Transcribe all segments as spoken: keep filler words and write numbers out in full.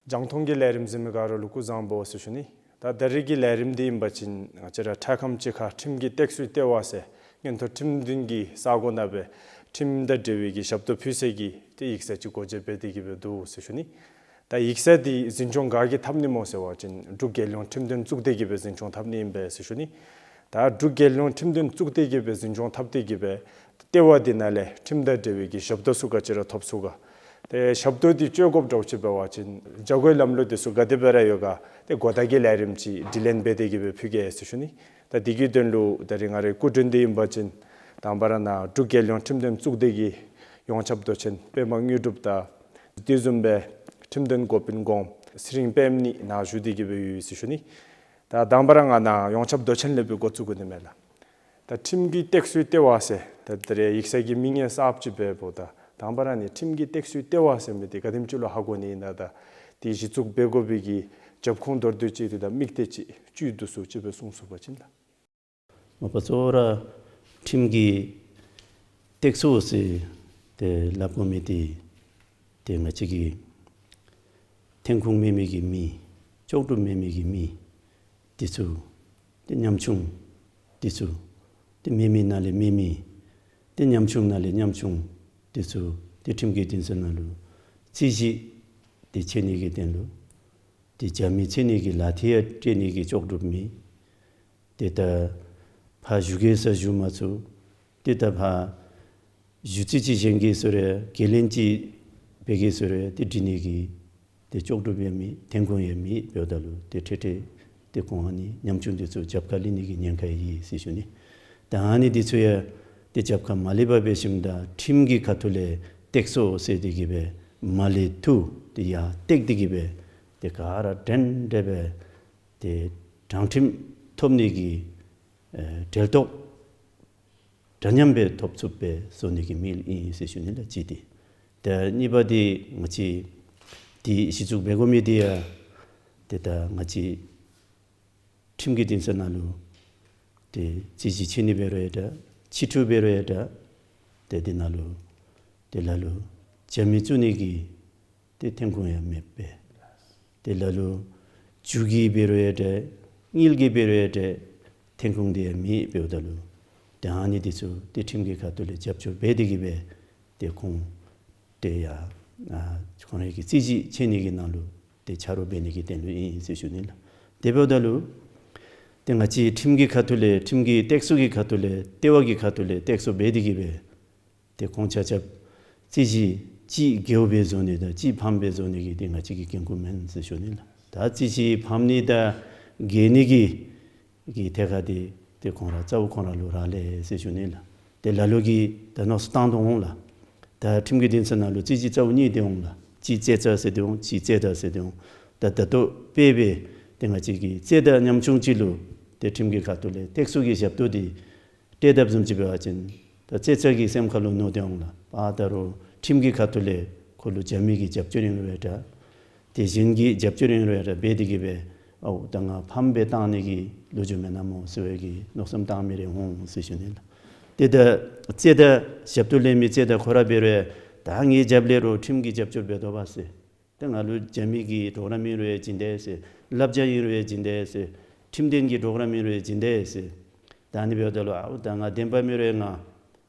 རྒྱང་མཐོང་གི་ལས་རིམ་གཟིགས་མི་ག་ར་ལུ་སྐུ་གཟུགས་བཟང་པོ་ཟེར་ཞུ་ནི། ད་ད་རིས་ཀྱི་ལས་རིམ་འདི་ཨིན་པ་ཅིན་ང་བཅས་ར་འཕྲལ་ཁམས་ཅིག་ཁར་ཁྲིམས་ཀྱི་སྟེགས་གསོའི་ལྟེ་བ་ཟེར་མངོན་མཐོ་ཁྲིམས་འདུན་གྱི་ས་གོ་ནང་སྦེ་ཁྲིམས་དང་འབྲེལ་བའི་གི་ཞབས་ཏོག་ཕུལ་སའི་གི་ཏེ་ཡིག་ཚང་ཅིག་སྒོ་འབྱེད་འབད་དེ་གི་སྦེ་འདུག་ཟེར་ཞུ་ནི། ད་ཡིག་ཚང་འདི་འཛིན་སྐྱོང་ག་གིས་འཐབ་ནི་སྨོ་ཟེར་བ་ཅིན་འབྲུག་རྒྱལ་ཡོངས་ཁྲིམས་དོན་གཙུག་སྡེ་གིས་སྦེ་འཛིན་སྐྱོང་འཐབ་ནི་ཨིན་པས་ཟེར་ཞུ་ནི། ད་འབྲུག་རྒྱལ་ཡོངས་ཁྲིམས་དོན་གཙུག་སྡེ་གིས་སྦེ་འཛིན་སྐྱོང་འཐབ་སྟེ་གི་སྦེ་ལྟེ་བ་འདི་ནང་ལས་ཁྲིམས་དང་འབྲེལ་བའི་གི་ཞབས་ཏོག་ཚུ་ག་ཅི་ར་ཐོབ་ཚུགས་ག། ཏེ་ཞབས་ཏོག་འདི་སྤྱོད་དགོཔ་འདྲཝ་ཅིག་འབད་བ་ཅིན་བྱ་སྒོའི་ལམ་ལུགས་འདི་ཚུ་ག་དེ་སྦེ་ར་ཡོད་ག། ཏེ་གོ་བརྡ་གི་ལས་རིམ་ཅིག་དྲི་ལན་འབད་དེ་གི་སྦེ་ཕུལ་གེ་ཟེར་ཞུ་ནི། ད་འདི་གི་དོན་ལུ་ད་རིས་ང་རའི་སྐུ་མགྲོན་འདི་ཨིན་པ་ཅིན་དང་པ་ར་ནཱ་འབྲུག་རྒྱལ་ཡོངས་ཁྲིམས་དོན་གཙུག་སྡེ་གི་ཡོངས་ཁྱབ་མདོ་ཆེན་པདྨ་དངོས་གྲུབ་དང་དེ་བཟུམ་སྦེ་ཁྲིམས་དོན་འགོ་དཔོན་གོངམ་ཚེ་རིང་པདྨ་གཉིས་ནཱ་བཞུགས་ཏེ་གི་སྦེ་ཡོད་ཟེར་ཞུ་ནི། ད་དང་པ་ར་ང་ནཱ་ཡོངས་ཁྱབ་མདོ་ཆེན་ལས་སྦེ་འགོ་བཙུགས་དགོ་ནི་མས་ལགས། ད་ཁྲིམས་ཀྱི་སྟེགས་གསོའི་ལྟེ་བ་ཟེར་ད་ད་རིས་ཡིག་ཚང་གི་མིང་ཡང་གསརཔ་ཅིག་འབདཝ་ད་དང་པ་ར་ནི་ཁྲིམས་ཀྱི་སྟེགས་གསོའི་ལྟེ་བ་ཟེར་མི་འདི་ག་དེམ་ཅིག་ལུ་ཧ་གོ་ནི་ཨིན་ན། ད་འདི་གཞི་བཙུགས་འབད་དགོ་པའི་གི་རྒྱབ་ཁུངས་མདོར་བསྡུས་ཅིག་དེ་དང་དམིགས་གཏད་ཅིག་བཅུད་བསྡུ་སུ་ཅིག་སྦེ་གསུང་ཚུགས་པ་ཅིན་ལགས། མ་པ་གཙོ་བོ་ར་ཁྲིམས་ཀྱི་སྟེགས་གསོ་ཟེར་ཏེ་སླབ་དགོ་མི་འདི་ཏེ་ང་བཅས་ཀྱི་ཐོན་ཁུངས་མེད་མི་གི་མི་ལྕོགས་གྲུབ་མེད་མི་གི་མི་འདི་ཚུ་ཏེ་ཉམ་ཆུང་འདི་ཚུ་ཏེ་མེད་མི་ནང་ལས་མེད་མི་ཏེ་ཉམ་ཆུང་ནང་ལས་ཉམ་ཆུང་འདི་ཚུ་ཏེ་ཁྲིམས་ཀྱི་འདུན་ས་ནང་ལུ་རྩོད་གཞི་འདི་འབྱེད་ནི་གི་དོན་ལུ་ཏེ་རྒྱབ་མི་འཚོལ་ནི་གི་ལག་ཐིལ་ཡང་སྤྲོད་ནི་གི་ལྕོགས་གྲུབ་མེད། ཏེ་ད་ཕར་བཞུགས་དགོ་ས་བཞུགས་མ་ཚུགས། ཏེ་ད་ཕར་བཞུགས་རྩོད་གཞི་འབྱེད་དགོ་ས་རུང་གོ་ལེན་ཅིག་འབད་དགོ་ས་རུང་ཏེ་འབྲི་ནི་གི་ཏེ་ལྕོགས་གྲུབ་ཡང་མེད། ཐོན་ཁུངས་ཡང་མེད། འབདཝ་ད་ལུ་ཏེ་འཕྲལ་འཕྲལ་ཏེ་ཁོང་ཨ་ནི་ཉམ་ཆུང་འདི་ཚུ་རྒྱབ་ཁར་ལུས་ནི་གི་ཉེན་ཁ་ཡོད་ཟེར་ཞུ་ནི། ད་ཨ་ནི་འདི་ཚུ་ཡང་ཏེ་རྒྱབ་ཁར་མ་ལུས་པར་འབད་ཞིནམ་ད་ཁྲིམས་ཀྱི་ཁ་ཐུག་ལས་སྟེགས་གསོ་ཟེར་ཏེ་གི་སྦེ་མར་ལས་ཐུག་སྟེ་ཡར་བཏེགས་ཏེ་གི་སྦེ་ཏེ་ག་ར་འདྲན་འདྲ་སྦེ་ཏེ་དྲང་ཁྲིམས་ཐོབ་ནི་གི་ཨེ་འབྲེལ་གཏོགས་འདྲ་མཉམ་སྦེ་ཐོབ་ཚུགསཔ་སྦེ་བཟོ་ནི་གི་དམིགས་ཡུལ་ཨིན་ཟེར་ཞུ་ནི་ལགས། གཅིག་འདི། ད་གཉིས་པ་འདི་ང་བཅས་འདི་གཞི་བཙུགས་འབད་དགོ་མི་འདི་ཡང་ཏེ་ད་ང་བཅས་ཁྲིམས་ཀྱི་འདུན་ས་ནང་ལུ་ཏེ་རྩོད་གཞི་འབྱེད་ནི་འབད་རུང་ཡང་འདྲ་སྤྱི་འཐུས་འབད་རུང་ཡང་འདྲ་ཏེ་འདི་ནང་ལུ་ཏེ་ལ་ལུ་རྒྱབ་མི་བཙུགས་ནི་གི་ཏེ་ཐོན་ཁུངས་ཡང་མེད་པས། ཏེ་ལ་ལུ་མཇུག་གི་འབད་རུང་ཡང་འདྲ་དངུལ་གྱི་འབད་རུང་ཡང་འདྲ་ཐོན་ཁུངས་འདི་ཡང་མེད། འབདཝ་ད་ལུ་ཏེ་ཨ་ནི་འདི་ཚུ་ཏེ་ཁྲིམས་ཀྱི་ཁ་ཐུག་ལས་རྒྱབ་སྐྱོར་འབད་དེ་གི་སྦེ་ཏེ་ཁོང་ཏེ་ཡར་ཨ་ཁོང་རའི་གི་རྩོད་གཞི་འབྱེད་ནི་གི་ནང་ལུ་ཏེ་ཆ་རོགས་འབད་ནི་གི་དོན་ལུ་ཨིན་ཟེར་ཞུ་ནི་ལགས། དེ་འབདཝ་ད་ལུ་ཏེ་ང་བཅས་ཁྲིམས་ཀྱི་ཁ་ཐུག་ལས་ཁྲིམས་ཀྱི་སྟེགས་གསོ་གི་ཁ་ཐུག་ལས་ལྟེ་བ་གི་ཁ་ཐུག་ལས་སྟེགས་གསོ་འབད་དེ་གི་སྦེ་ཏེ་ཁོང་ཆ་ཁྱབ་རྩོད་གཞི་གཅིག་རྒྱལཝ་སྦེ་བཟོ་ནི་དང་གཅིག་ཕམ་སྦེ་བཟོ་ནི་གི་ཏེ་ང་བཅས་ཀྱི་འགན་ཁུར་མེན་ཟེར་ཞུ་ནི་ལགས། ད་རྩོད་གཞི་ཕམ་ནི་དང་རྒྱལ་ནི་གི་གི་ཐད་ཁར་འདི་ཏེ་ཁོང་ར་རྩ་བོ་ཁོང་ར་ལུ་རག་ལས་ཟེར་ཞུ་ནི་ལགས། ཏེ་ལ་ལུ་གིས་ད་མནོ་བསམ་བཏང་དོ་འོང་ལགས། ད་ཁྲིམས་ཀྱི་འདུན་ས་ནང་ལུ་རྩོད་གཞི་རྩ་བོ་གཉིས་ཏེ་འོང་ལགས། གཅིག་རྩོད་ཟླ་ཟེར་ཏེ་འོང་། གཅིག་རྩོད་ཟླ་ཟེར་ཏེ་འོང་། ད་ད་ལྟོ་དཔེ་སྦེ་ཏེ་ང་བཅས་ཀྱི་རྩོད་ཟླ་ཉམ་ཆུང་ཅིག་ལུ་ཏེ་ཁྲིམས་ཀྱི་ཁ་ཐུག་ལས་སྟེགས་གསོ་གི་ཞབས་ཏོག་འདི་སྤྲོད་དཔ་བཟུམ་ཅིག་འབད་བ་ཅིན་ད་རྩོད་ཟླ་གི་སེམས་ཁར་ལུ་མནོ་སྟེ་འོང་ལགས། པ་ད་རུང་ཁྲིམས་ཀྱི་ཁ་ཐུག་ལས་ཁོ་ལུ་རྒྱབ་མི་གི་རྒྱབ་སྐྱོར་ཨིན་རུང་ཡང་འདྲ། དེ་གཞན་གྱི་རྒྱབ་སྐྱོར་ཨིན་རུང་ཡང་འདྲ་འབད་དེ་གི་སྦེ་ཨའུ་ད་ང་ཕམ་སྦེ་བཏང་ནི་གི་ལོ་རྒྱུས་མེན་ན་སྨོ་ཟེར་བའི་གི་མནོ་བསམ་བཏང་མི་རེ་འོང་ཟེར་ཞུ་ནི་ལགས། ཏེ་ད་རྩོད་ཟླ་ཞབས་ཏོག་ལེན་མི་རྩོད་ཟླ་ཁོ་ར་འབད་རུང་ཡང་ད་ངེའི་རྒྱབ་ལས་རོགས་ཁྲིམས་ཀྱི་རྒྱབ་སྐྱོར་འབད་དོ་བ་ཟེར། ད་ང་ལུ་རྒྱབ་མི་གི་གྲོགས་རམ་ཨིན་རུང་ཡང་བྱིན་དེས་ཟེར། བསླབ་བྱ་ཨིན་རུང་ཡང་བྱིན་དེས་ཟེར། ཁྲིམས་དོན་གྱི་གྲོགས་རམ་ཨིན་རུང་ཡང་བྱིན་དེས་ཟེར། ད་ཨ་ནི་འབདཝ་ད་ལུ་ཨའུ་ད་ང་བདེན་པ་མེད་རུང་ཡང་ང་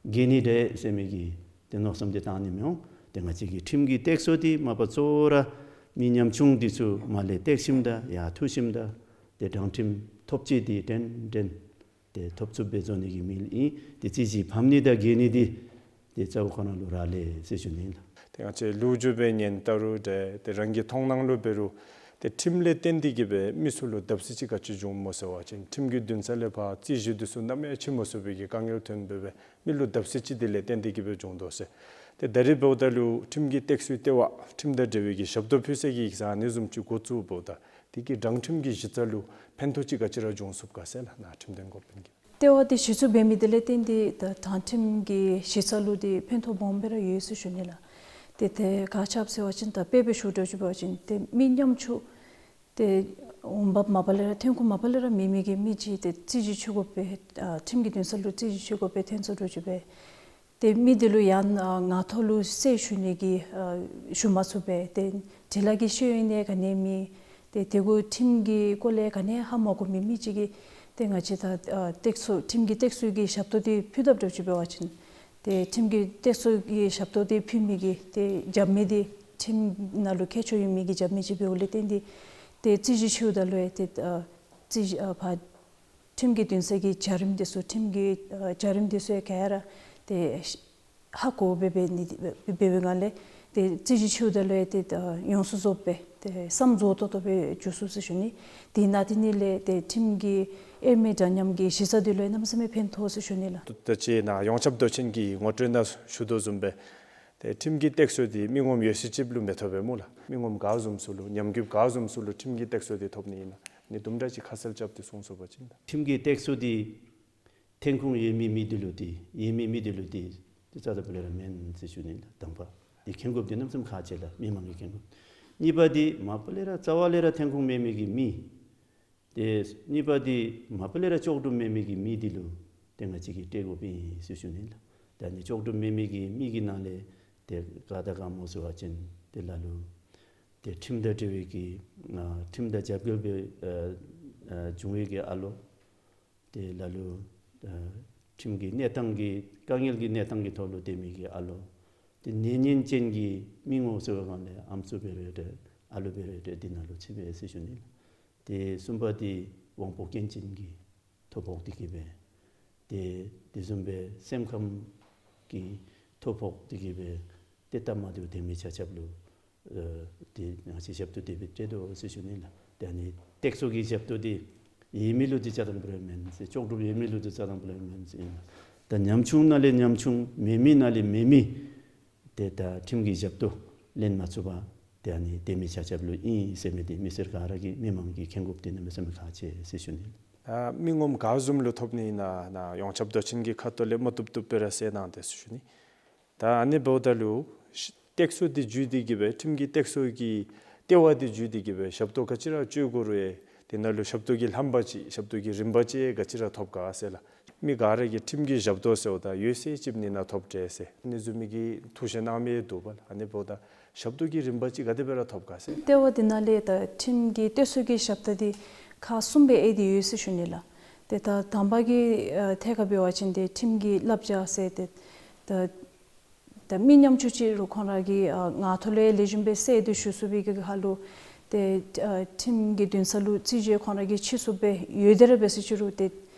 རྒྱལ་ནི་འདྲས་ཟེར་མི་གི་ཏེ་མནོ་བསམ་འདི་བཏང་ནི་མི་འོང་། ཏེ་ང་བཅས་ཀྱི་ཁྲིམས་ཀྱི་སྟེགས་གསོ་འདི་མ་པ་གཙོ་བོ་ར་མི་ཉམ་ཆུང་འདི་ཚུ་མར་ལས་བཏེག་ཞིནམ་ད་ཡར་འཐུ་ཞིནམ་ད་ཏེ་དྲང་ཁྲིམས་ཐོབ་ཅི་འདི་འདྲན་འདྲན་ཏེ་ཐོབ་ཚུགསཔ་སྦེ་བཟོ་ནི་གི་དམིགས་ཡུལ་ཨིན། ཏེ་རྩོད་གཞི་ཕམ་ནི་དང་རྒྱལ་ནི་འདི་ཏེ་རྩ་བོ་ཁོ་ན་ལུ་རག་ལས་ཟེར་ཞུ་ནི་ལགས། ཏེ་ང་བཅས་ལོ་རྒྱུས་སྦེ་ཉན་ད་རུང་ཏེ་ཏེ་རང་གི་མཐོང་སྣང་ལུ་འབད་རུང་ཏེ་ཁྲིམས་ལས་བརྟེན་ཏེ་གི་སྦེ་མི་ཚུ་ལུ་བརྡབ་གསིག་ཅིག་ག་ཅི་འབྱུངམ་སྨོ་ཟེར་བ་ཅིན་ཁྲིམས་ཀྱི་འདུན་ས་ལས་ཕར་རྩོད་གཞི་འདི་ཚུ་ནམ་ཡང་འབྱེད་མ་ཚུགས་པའི་གི་དཀའ་ངལ་ཐོན་སྦེ་སྦེ་མི་ལུ་བརྡབ་གསིག་ཅིག་དེ་ལས་བརྟེན་ཏེ་གི་སྦེ་འབྱུང་དོ་ཟེར། ཏེ་ད་རིས་འབདཝ་ད་ལུ་ཁྲིམས་ཀྱི་སྟེགས་གསོའི་ལྟེ་བ་ཁྲིམས་དང་འབྲེལ་བའི་གི་ཞབས་ཏོག་ཕུལ་སའི་གི་ཡིག་ཚང་ཨ་ནི་བཟུམ་ཅིག་འགོ་བཙུགས་འབདཝ་ད་དེ་གིས་དྲང་ཁྲིམས་ཀྱི་གཞི་རྩ་ལུ་ཕན་ཐོགས་ཅིག་ག་ཅི་ར་འབྱུང་ཚུགས་ག་ཟེར་ལགས། ནཱ་ཁྲིམས་དོན་འགོ་དཔོན་གྱིས། ལྟེ་བ་འདི་གཞི་བཙུགས་འབད་མི་དེ་ལས་བརྟེན་ཏེ་ད་དྲང་ཁྲིམས་ཀྱི་གཞི་རྩ་ལུ་ཏེ་ཕན་ཐོགས་སྦོམ་སྦེ་ར་ཡོད་ཟེར་ཞུ་ནི་ལགས། ཏེ་དེ་ག་ཅི་སྦེ་ཟེར་བ་ཅིན་ད་དཔེ་སྦེ་ཞུ་འགྱོ་ཅིག་འབད་བ་ཅིན་ཏེ་མི་ཉམ་ཆུང་ཏེ་འོང་འབབ་མ་པ་ལས་ར་ཐོན་ཁུངས་མ་པ་ལས་ར་མེད་མི་གི་མི་ཅིག་ཏེ་རྩོད་གཞི་འབྱེད་དགོ་པའི་ཨ་ཁྲིམས་ཀྱི་འདུན་ས་ལུ་རྩོད་གཞི་འབྱེད་དགོ་པའི་ཐོན་སོ་འགྱོ་ཅིག་འབད་ ཏེ་མི་དེ་ལུ་ཡང་ཨ་ངང་ཐོག་ལུ་གསལ་ཞུ་ནི་གི་ཨ་ཞུ་མ་ཚུགས་པས། ཏེ་འབྲི་ལྷག་གི་ཤེས་ཡོན་ཡང་ག་ནི་མེད། ཏེ་དེ་གུ་ཁྲིམས་ཀྱི་སྐོར་ལས་ག་ནི་ཧ་མ་གོ་མི་མི་ཅིག་གིས་ཏེ་ང་བཅས་ད་ཨ་སྟེགས་གསོ་ཁྲིམས་ཀྱི་སྟེགས་གསོ་གི་ཞབས་ཏོག་དེ་ཕུལ་དཔ་འདྲཝ་ཅིག་འབད་བ་ཅིན་ཏེ་ཁྲིམས་ཀྱི་སྟེགས་གསོ་གི་ཞབས་ཏོག་དེ་ཕུལ་མི་གི་ཏེ་རྒྱབ་མི་དེ་ཁྲིམས་ནང་ལུ་མཁས་མཆོག་ཡོད་མི་གི་རྒྱབ་མི་ཅིག་འབདཝ་ལས་བརྟེན་ཏེ་ཏེ་རྩོད་གཞི་ཕྱེཝ་ད་ལུ་ཡང་ཏེ་ཨ་རྩོད་གཞི་ཨ་ཕར་ཁྲིམས་ཀྱི་འདུན་ས་གི་བྱ་རིམ་དེ་ཚུ་ཁྲིམས་ཀྱི་ཨ་བྱ་རིམ་དེ་ཚུ་ཡང་ག་ར་ཏེ་ཧ་གོ་སྦེ་འབད་ནི་འབད་བའི་སྒང་ལས་ཏེ་རྩོད་གཞི་ཕྱེཝ་ད་ལུ་ཡང་ཏེ་ཡོངས་སུ་རྫོགས་སྦེ་ཏེ་བསམ་རྫོགས་ཏོག་ཏོ་སྦེ་འགྱོ་ཚུགས་ཟེར་ཞུ་ནི། དེ་ནང་དེ་ནི་ལས་ཏེ་ཁྲིམས་ཀྱི་དབྱེར་མེད་འདྲ་མཉམ་གྱི་གཞི་རྩ་དེ་ལུ་ཡང་གནམ་མེད་ས་མེད་ཕན་ཐོགས་ཟེར་ཞུ་ནི་ལགས། ད་ཅི་ནཱ་ཡོངས་ཁྱབ་མདོ་ཆེན་གྱི་ངོ་སྤྲོད་ནང་ཞུ་དོ་བཟུམ་སྦེ་ཏེ་ཁྲིམས་ཀྱི་སྟེགས་གསོ་དེ་མི་ངོམ་ཡོད་ཚད་ཅིག་ལུ་མི་ཐོབ་པས་སྨོ་ལགས། མི་ངོམ་ག་བཟུམ་ཚུ་ལུ་ཉམས་རྒུདཔ་ག་བཟུམ་ཚུ་ལུ་ཁྲིམས་ཀྱི་སྟེགས་གསོ་དེ་ཐོབ་ནི་ཨིན་ན་ནི་དུམ་གྲ་ཅིག་ཁ་གསལ་རྐྱབ་སྟེ་གསུང་ཚུགས་པ་ཅིན་ད། ཁྲིམས་ཀྱི་སྟེགས་གསོ་དེ་ཐོན་ཁུངས་ཡོད་མི་མི་དེ་ལུ་དེ་ཡོད་མི་མི་དེ་ལུ་དེ་ཏེ་རྩ་དང་པོ་ལས་ར་མེན་ཟེར་ཞུ་ནི་ལགས། དང་པ་དེ་མཁྱེན་དགོཔ་དེ་གནམ་མེད་ས་མེད་ཁག་ཆེ་ལགས། མི་མང་གིས་མཁྱེན་དགོཔ། གཉིས་པ་དེ་མ་པ་ལས་ར་རྩ་བ་ལས་ར་ཐོན་ཁུངས་མེད་མི་གི་མི། ཏེ་གཉིས་པ་དེ་མ་པ་ལས་ར་ལྕོགས་གྲུབ་མེད་མི་གི་མི་དེ་ལུ་ཏེ་ང་བཅས་ཀྱིས་སྤྲོད་དགོཔ་ཨིན་ཟེར་ཞུ་ནི་ལགས། ད་ནི་ལྕོགས་གྲུབ་མེད་མི་གི་མི་གི་ནང་ལས་ཏེ་ག་དང་ག་སྨོ་ཟེར་བ་ཅིན་ཏེ་ལ་ལུ་ཏེ་ཁྲིམས་དང་འབྲེལ་བའི་གི་ཨ་ཁྲིམས་དང་རྒྱབ་འགལ་བའི་ཨ་ཨ་བྱུང་བའི་གི་ཨ་ལོ། ཏེ་ལ་ལུ་ཨ་ཁྲིམས་ཀྱི་གནས་སྟངས་ཀྱི་དཀའ་ངལ་གྱི་གནས་སྟངས་ཀྱི་ཐོག་ལུ་སྡོད་མི་གི་ཨ་ལོ། ཏེ་ནད་ཉེན་ཅན་གྱི་མི་ངོམ་ཟེར་བའི་སྒང་ལས་ཨམ་སྲུ་འབད་རུང་འདྲ་ཨ་ལོ་འབད་རུང་འདྲ་དེ་ནང་ལུ་ཚུད་པས་ཟེར་ཞུ་ནི་ལགས། ཏེ་གསུམ་པ་དེ་དབང་པོ་སྐྱོན་ཅན་གྱི་ཐོ་ཕོག་སྟེ་གི་སྦེ་ཏེ་དེ་བཟུམ་སྦེ་སེམས་ཁམས་ཀྱི་ཐོ་ཕོག་སྟེ་གི་སྦེ་ཏེ་སྟབས་མ་བདེཝ་ཐོན་མི་ཆ་ཁྱབ་ལུ་ཨ་ཏེ་ང་བཅས་ཞབས་ཏོག་དེ་སྦེ་སྤྲོད་དོ་ཟེར་ཞུ་ནི་ལགས། ཏེ་ཨ་ནི་སྟེགས་གསོ་གི་ཞབས་ཏོག་དེ་ཡོད་མི་ལུ་དེ་རྩ་དང་པོ་ལས་མེན་ཟེར། ལྕོགས་གྲུབ་ཡོད་མི་ལུ་དེ་རྩ་དང་པོ་ལས་མེན་ཟེར་ཨིན་ལགས། ད་ཉམ་ཆུང་ནང་ལས་ཉམ་ཆུང་མེད་མི་ནང་ལས་མེད་མི་ཏེ་ད་ཁྲིམས་ཀྱི་ཞབས་ཏོག་ལེན་མ་ཚུགས་པར་ཏེ་ཨ་ནི་སྡོད་མི་ཆ་ཁྱབ་ལུ་ཨིན་ཟེར་མི་དེ་མི་སེར་ག་ར་གིས་མི་མང་གིས་མཁྱེན་དགོཔ་དེ་གནམ་མེད་ས་མེད་ཁག་ཆེ་ཟེར་ཞུ་ནི། ད་མི་ངོམ་ག་བཟུམ་ལུ་ཐོབ་ནི་ཨིན་ན་ནཱ་ཡོངས་ཁྱབ་མདོ་ཆེན་གྱི་ཁ་ཐུག་ལས་མ་བཏུབ་བཏུབ་སྦེ་ར་གསལ་གནང་སྟེ་ཟེར་ཞུ་ནི། ད་ཨ་ནི་འབདཝ་ད་ལུ་སྟེགས་གསོ་དེ་བརྒྱུད་དེ་གི་སྦེ་ཁྲིམས་ཀྱི་སྟེགས་གསོ་གི་ལྟེ་བ་དེ་བརྒྱུད་དེ་གི་སྦེ་ཞབས་ཏོག་ག་ཅི་ར་སྤྱོད་དགོ་རུང་ཡང་དེ་ནང་ལུ་ཞབས་ཏོག་གི་ལྷམ་པ་ཅིག་ཞབས་ཏོག་གི་རིམ་པ་ཅིག་ག་ཅི་ར་ཐོབ་ག་ཟེར་ལགས། མི་ག་ར་གིས་ཁྲིམས་ཀྱི་ཞབས་ཏོག་ཟེརཝ་ད་ཡོད་ཚད་ཅིག་ནི་ནང་ཐོབ་འདྲས་ཟེར་ཨ་ནི་བཟུམ་མའི་གི་ཐུགས་བཞེད་གནང་མི་འདུག་པ་ལགས། ཨ་ནི་འབདཝ་ད་ཞབས་ཏོག་གི་རིམ་པ་ཅིག་ག་དེ་སྦེ་ར་ཐོབ་ག་ཟེར། ལྟེ་བ་དེ་ནང་ལས་ད་ཁྲིམས་ཀྱི་སྟེགས་གསོ་གི་ཞབས་ཏོག་དེ་ཁག་གསུམ་སྦེ་དབྱེ་སྟེ་ཡོད་ཟེར་ཞུ་ནི་ལགས། ཏེ་ད་དང་པ་གི་ཨ་ཐད་ཁར་འབད་བ་ཅིན་ཏེ་ཁྲིམས་ཀྱི་བསླབ་བྱ་ཟེར་ཏེ་ད་ད་མི་ཉམ་ཆུང་ཅིག་རུང་ཁོང་ར་གིས་ཨ་ངག་ཐོག་ལས་ལེགས་ཤོམ་སྦེ་གསལ་ཏེ་ཞུ་ཚུགས་པའི་གི་ཁར་ལུ་ཏེ་ཨ་ཁྲིམས་ཀྱི་འདུན་ས་ལུ་རྩོད་གཞི་ཁོང་ར་གིས་ཕྱེ་ཚུགསཔ་སྦེ་ཡོད་དེ་ར་འབད་ཟེར་ཅི་རུང་ཏེ་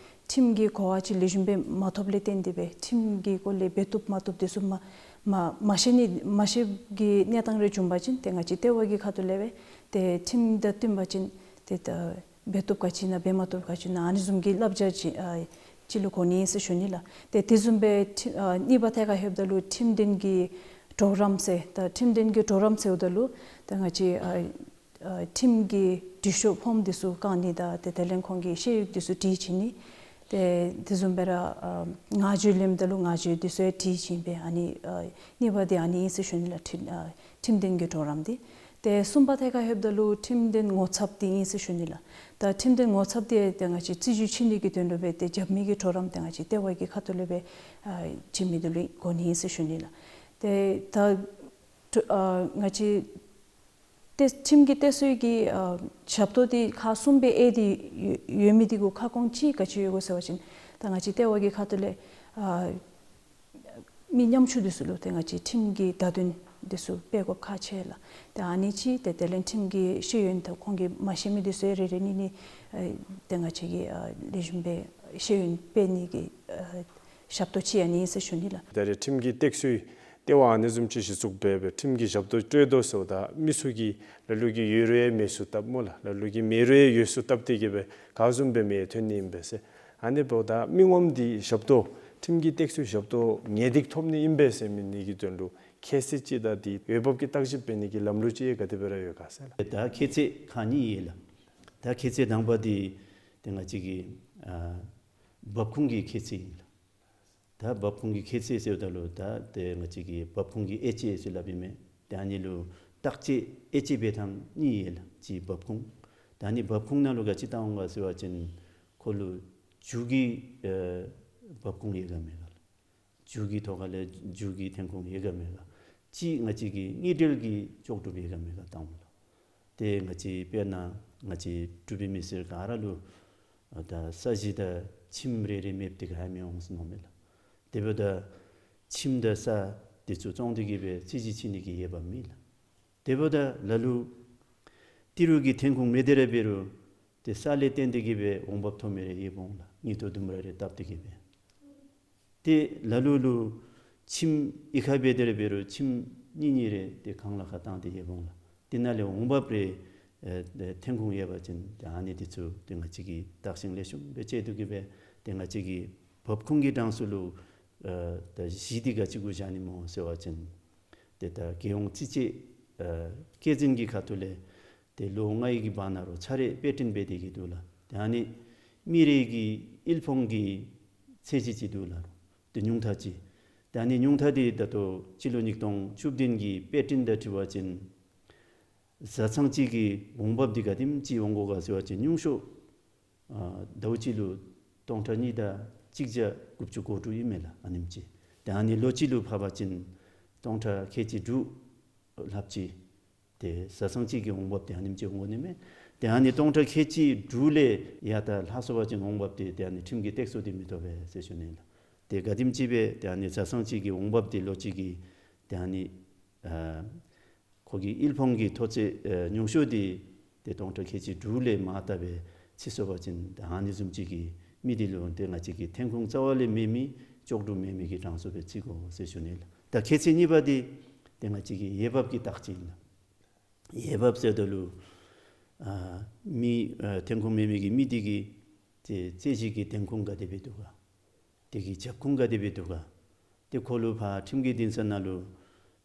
ཁྲིམས་ཀྱི་གོ་བ་ཅིག་ལེགས་ཤོམ་སྦེ་མ་ཐོབ་ལས་བརྟེན་ཏེ་སྦེ་ཁྲིམས་ཀྱི་སྐོར་ལས་འབད་བཏུབ་མ་བཏུབ་དེ་ཚུ་མ་མ་མ་ཤེས་ནི་མ་ཤེས་ཀྱི་གནས་སྟངས་རེ་བྱུང་པ་ཅིན་ཏེ་ང་བཅས་ལྟེ་བ་གི་ཁ་ཐུག་ལས་སྦེ་ཏེ་ཁྲིམས་དང་བསྟུན་པ་ཅིན་ཏེ་ད་འབད་བཏུབ་ག་ཅི་ཨིན་ན་འབད་མ་བཏུབ་ག་ཅི་ཨིན་ན་ཨ་ནི་བཟུམ་གྱི་བསླབ་བྱ་ཅིག་ཨ་ཅིག་ལུ་གོ་ནི་ཨིན་ཟེར་ཞུ་ནི་ལགས། ཏེ་དེ་བཟུམ་སྦེ་ཁྲི་ཨ་གཉིས་པ་ཐད་ཁར་ལྷོདཔ་ད་ལུ་ཁྲིམས་དོན་གྱི་གྲོགས་རམ་ཟེར་ད་ཁྲིམས་དོན་གྱི་གྲོགས་རམ་ཟེརཝ་ད་ལུ་ད་ང་བཅས་ཨ་ཨ་ཁྲིམས་ཀྱི་འབྲི་ཤོག་ཕོརམ་དེ་ཚུ་བཀང་ནི་དང་ཏེ་དེ་ལས་ཁོང་གི་ཤེས་ཡོན་དེ་ཚུ་བྲིས་བྱིན་ནི། ཏེ་དེ་བཟུམ་སྦེ་ར་ཨ་ངག་བརྗོད་ལེནམ་ད་ལུ་ངག་བརྗོད་དེ་ཚུ་བྲིས་བྱིན་སྦེ་ཨ་ནི་ཨ་གཉིས་པ་དེ་ཨ་ནི་ཨིན་ཟེར་ཞུ་ནི་ལགས། ཁྲིམས་ཨ་ཁྲིམས་དོན་གྱི་གྲོགས་རམ་དེ། ཏེ་གསུམ་པ་ཐད་ཁར་ལྷོདཔ་ད་ལུ་ཁྲིམས་དོན་ངོ་ཚབ་དེ་ཨིན་ཟེར་ཞུ་ནི་ལགས། ད་ཁྲིམས་དོན་ངོ་ཚབ་དེ་ཏེ་ང་བཅས་རྩོད་གཞི་ཕྱེ་ནི་གི་དོན་ལུ་སྦེ་ཏེ་རྐྱབ་མི་གི་གྲོགས་རམ་དེ་ང་བཅས་ལྟེ་བ་གི་ཁ་ཐུག་ལས་སྦེ་ཨ་བྱིན་མི་དེ་ལུ་གོ་ནི་ཨིན་ཟེར་ཞུ་ནི་ལགས། ཏེ་ད་ཨ་ང་བཅས་ཏེ་ཁྲིམས་ཀྱི་སྟེགས་གསོའི་གི་ཨ་ཞབས་ཏོག་དེ་ཁག་གསུམ་སྦེ་དབྱེ་སྟེ་ཡོད་ཡོད་མི་དེ་གུ་ཁ་སྐོང་ཅིག་ག་ཅི་ཡོད་གོ་ཟེར་བ་ཅིན་ད་ང་བཅས་ལྟེ་བ་གི་ཁ་ཐུག་ལས་ཨ་མི་ཉམ་ཆུང་དེ་ཚུ་ལུ་ཏེ་ང་བཅས་ཁྲིམས་ཀྱི་བརྡ་དོན་དེ་ཚུ་སྤེལ་དགོཔ་ཁག་ཆེ་ལགས། ཏེ་ཨ་ནི་ཅིག་ཏེ་དེ་ལས་ཁྲིམས་ཀྱི་ཤེས་ཡོན་དང་ཁོང་གིས་མ་ཤེས་མི་དེ་ཚུ་རེ་རེ་གཉིས་གཉིས་ཨ་ཏེ་ང་བཅས་ཀྱིས་ཨ་ལེགས་ཤོམ་སྦེ་ཤེས་ཡོན་སྤེལ་ནི་གི་ཨ་ཞབས་ཏོག་ཅིག་ཨ་ནི་ཨིན་ཟེར་ཞུ་ནི་ལགས། ད་རེས་ཁྲིམས་ཀྱི་སྟེགས་གསོའི་ལྟེ་བ་ཨ་ནི་བཟུམ་ཅིག་གཞི་བཙུགས་འབད་སྦེ་ཁྲིམས་ཀྱི་ཞབས་ཏོག་སྤྲོད་དོ་ཟེརཝ་ད་མི་ཚུ་གིས་ལ་ལུ་གིས་ཡོད་རུང་ཡང་མེད་ཚུགས་བཏབ་སྨོ་ལགས། ལ་ལུ་གིས་མེད་རུང་ཡང་ཡོད་ཚུགས་བཏབ་སྟེ་གི་སྦེ་ག་བཟུམ་སྦེ་མི་ཐོན་ནི་ཨིན་པས་ཟེར། ཨ་ནི་འབདཝ་ད་མི་ངོམ་དེ་ཞབས་ཏོག་ཁྲིམས་ཀྱི་སྟེགས་གསོའི་ཞབས་ཏོག་ངེས་ཏིག་ཐོབ་ནི་ཨིན་པས་ཟེར་མི་ནི་གི་དོན་ལུ་ཁྱད་ཚད་ཅིག་དང་དེ་འོས་འབབ་ཀྱི་བརྟག་ཞིབ་འབད་ནི་གི་ལམ་ལུགས་ཅིག་ག་དེ་སྦེ་ར་ཡོད་ག་ཟེར་ལགས། ད་ཁྱད་ཚད་ཁག་གཉིས་ཡོད་ལགས། ད་ཁྱད་ཚད་དང་པ་དེ་ཏེ་ང་བཅས་ཀྱི་ཨ་འབབ་ཁུངས་ཀྱི་ཁྱད་ཚད་ཨིན་ལགས། ད་འབབ་ཁུངས་ཀྱི་ཁྱད་ཚད་ཟེརཝ་ད་ལུ་ད་ཏེ་ང་བཅས་ཀྱི་འབབ་ཁུངས་ཀྱི་དབྱེ་དཔྱད་ཟེར་སླབ་ཨིན་མས། ཏེ་ཨ་ནི་ལུ་བརྟག་དཔྱད་དབྱེ་དཔྱད་འབད་ཐངས་གཉིས་ཡོད་ལགས། གཅིག་འབབ་ཁུངས། ད་ཨ་ནི་འབབ་ཁུངས་ནང་ལུ་ག་ཅི་བལྟ་འོང་ག་ཟེར་བ་ཅིན་ཁོ་ལུ་རྒྱུ་གི་ཨེ་འབབ་ཁུངས་ཡོད་ག་མེད་ག་ལགས། མཇུག་གི་ཐོག་ཁ་ལས་མཇུག་གི་ཐོན་ཁུངས་ཡོད་ག་མེད་ག། གཅིག་ང་བཅས་ཀྱི་དངུལ་འབྲེལ་གྱི་ལྕོགས་གྲུབ་ཡོད་ག་མེད་ག་བལྟ་འོང་ལགས། ཏེ་ང་བཅས་དཔེར་ན་ང་བཅས་འབྲུག་པའི་མི་སེར་ག་ར་ལུ་ད་ས་གཞི་དང་ཁྱིམ་རེ་རེ་མེདཔ་འདི་ག་ཡང་མི་འོང་ཟེར་མནོཝ་མས་ལགས། དེ་འབདཝ་ད་ཁྱིམ་དང་ས་འདི་ཚུ་བཙོང་སྟེ་གི་སྦེ་རྩོད་གཞི་བྱིན་ནི་གི་འོས་འབབ་མེད་ལགས། དེ་འབདཝ་ད་ལ་ལུ་ཏི་རུ་གི་ཐོན་ཁུངས་མེད་དེ་ར་འབད་རུང་ཏེ་ས་ལས་བརྟེན་ཏེ་གི་སྦེ་འོང་འབབ་ཐོབ་མི་རེ་ཡོདཔ་འོང་ལགས། དངུལ་ཐོག་ལྡུམ་ར་རེ་བཏབ་སྟེ་གི་སྦེ། ཏེ་ལ་ལུ་ལུ་ཁྱིམ་གཡུས་ཁར་འབད་དེ་ར་འབད་རུང་ཁྱིམ་གཉིས་གཉིས་རེ་ཏེ་གངས་ལ་ཁར་བཏང་སྟེ་ཡོདཔ་འོང་ལགས། དེ་ནང་ལས་འོང་འབབ་རེ་ཨེ་ཐོན་ཁུངས་ཡོད་པ་ཅིན་ཏེ་ཨ་ནི་འདི་ཚུ་ཏེ་ང་བཅས་ཀྱིས་བརྟག་ཞིབ་ལེགས་ཤོམ་སྦེ་དཔྱད་དེ་གི་སྦེ་ཏེ་ང་བཅས་ཀྱི་འབབ་ཁུངས་ཀྱི་གྲངས་སུ་ལུ་ཨེ་ད་གཞི་འདི་ག་ཅི་གུ་བཞག་ནི་སྨོ་ཟེར་བ་ཅིན་ཏེ་ད་རྒྱལ་ཡོངས་རྩིས་དཔྱད་ཨེ་བཀོད་འཛིན་གྱི་ཁ་ཐུག་ལས་ཏེ་ལོ་ལྔའི་གི་བར་ན་ལུ་ཚར་རེ་དཔེ་སྐྲུན་འབད་དེ་གི་འདུག་ལགས། ཏེ་ཨ་ནི་མི་རེ་གི་དབུལ་ཕོངས་ཀྱི་ཚད་གཞི་ཅིག་འདུག་ལགས། ཏེ་ཉུང་མཐའ་ཅིག། ཏེ་ཨ་ནི་ཉུང་མཐའ་འདི་ད་ལྟོ་སྤྱི་ལོ་ཉིས་སྟོང་བཅུ་བདུན་གྱི་དཔེ་སྐྲུན་དང་འཁྲིལ་བ་ཅིན་བཟའ་ཚང་གཅིག་གི་འོང་འབབ་འདི་ག་དེམ་ཅིག་འོང་དགོ་ག་ཟེར་བ་ཅིན་ཉུང་ཤོས་ཨ་ཟླཝ་གཅིག་ལུ་སྟོང་ཕྲག་གཉིས་དང་གཅིག་བརྒྱ་དགུ་བཅུ་གོ་དྲུག་ཨིན་མས་ལགས། ཨ་ནེམ་ཅིག། ཏེ་ཨ་ནི་ལོ་གཅིག་ལུ་ཕབ་པ་ཅིན་སྟོང་ཕྲག་ཁལ་གཅིག་དྲུག་ལྷགཔ་ཅིག་ཏེ་བཟའ་ཚང་གཅིག་གི་འོང་འབབ་འདི་ཨ་ནེམ་ཅིག་འོང་དགོ་ནི་མས། ཏེ་ཨ་ནི་སྟོང་ཕྲག་ཁལ་གཅིག་དྲུག་ལས་ཡར་ད་ལྷག་སོང་པ་ཅིན་འོང་འབབ་འདི་ཏེ་ཨ་ནི་ཁྲིམས་ཀྱི་སྟེགས་གསོ་འདི་མི་ཐོབ་པས་ཟེར་ཞུ་ནི་ལགས། ཏེ་ག་དེམ་ཅིག་སྦེ་ཏེ་ཨ་ནི་བཟའ་ཚང་གཅིག་གི་འོང་འབབ་འདི་ལོ་གཅིག་གི་ཏེ་ཨ་ནི་ཨ་ཁོ་གི་དབུལ་ཕོངས་ཀྱི་མཐོ་ཚད་ཨེ་ཉུང་ཤོས་འདི་ཏེ་སྟོང་ཕྲག་ཁལ་གཅིག་དྲུག་ལས་མར་བཏབ་སྦེ་ཕྱིས་སོང་པ་ཅིན་ཏེ་ཨ་ནི་བཟུམ་ཅིག་གི་མི་འདི་ལུ་ཏེ་ང་བཅས་ཀྱི་ཐོན་ཁུངས་རྩ་བ་ལས་མེད་མི་ལྕོགས་གྲུབ་མེད་མི་གི་གྲངས་སུ་སྦེ་བརྩི་དགོ་ཟེར་ཞུ་ནི་ལགས། ད་ཁྱད་ཚད་གཉིས་པ་འདི་ཏེ་ང་བཅས་ཀྱི་འོས་འབབ་ཀྱི་བརྟག་དཔྱད་ཨིན་ལགས། འོས་འབབ་ཟེརཝ་ད་ལུ་ཨ་མི་ཨ་ཐོན་ཁུངས་མེད་མི་གི་མི་འདི་གི་ཏེ་རྩོད་གཞི་གི་ཐོན་ཁུངས་ག་དེ་སྦེ་འདུག་ག། དེ་གི་རྒྱབ་ཁུངས་ག་དེ་སྦེ་འདུག་ག། ཏེ་ཁོ་ལུ་ཕར་ཁྲིམས་ཀྱི་འདུན་ས་ནང་ལུ་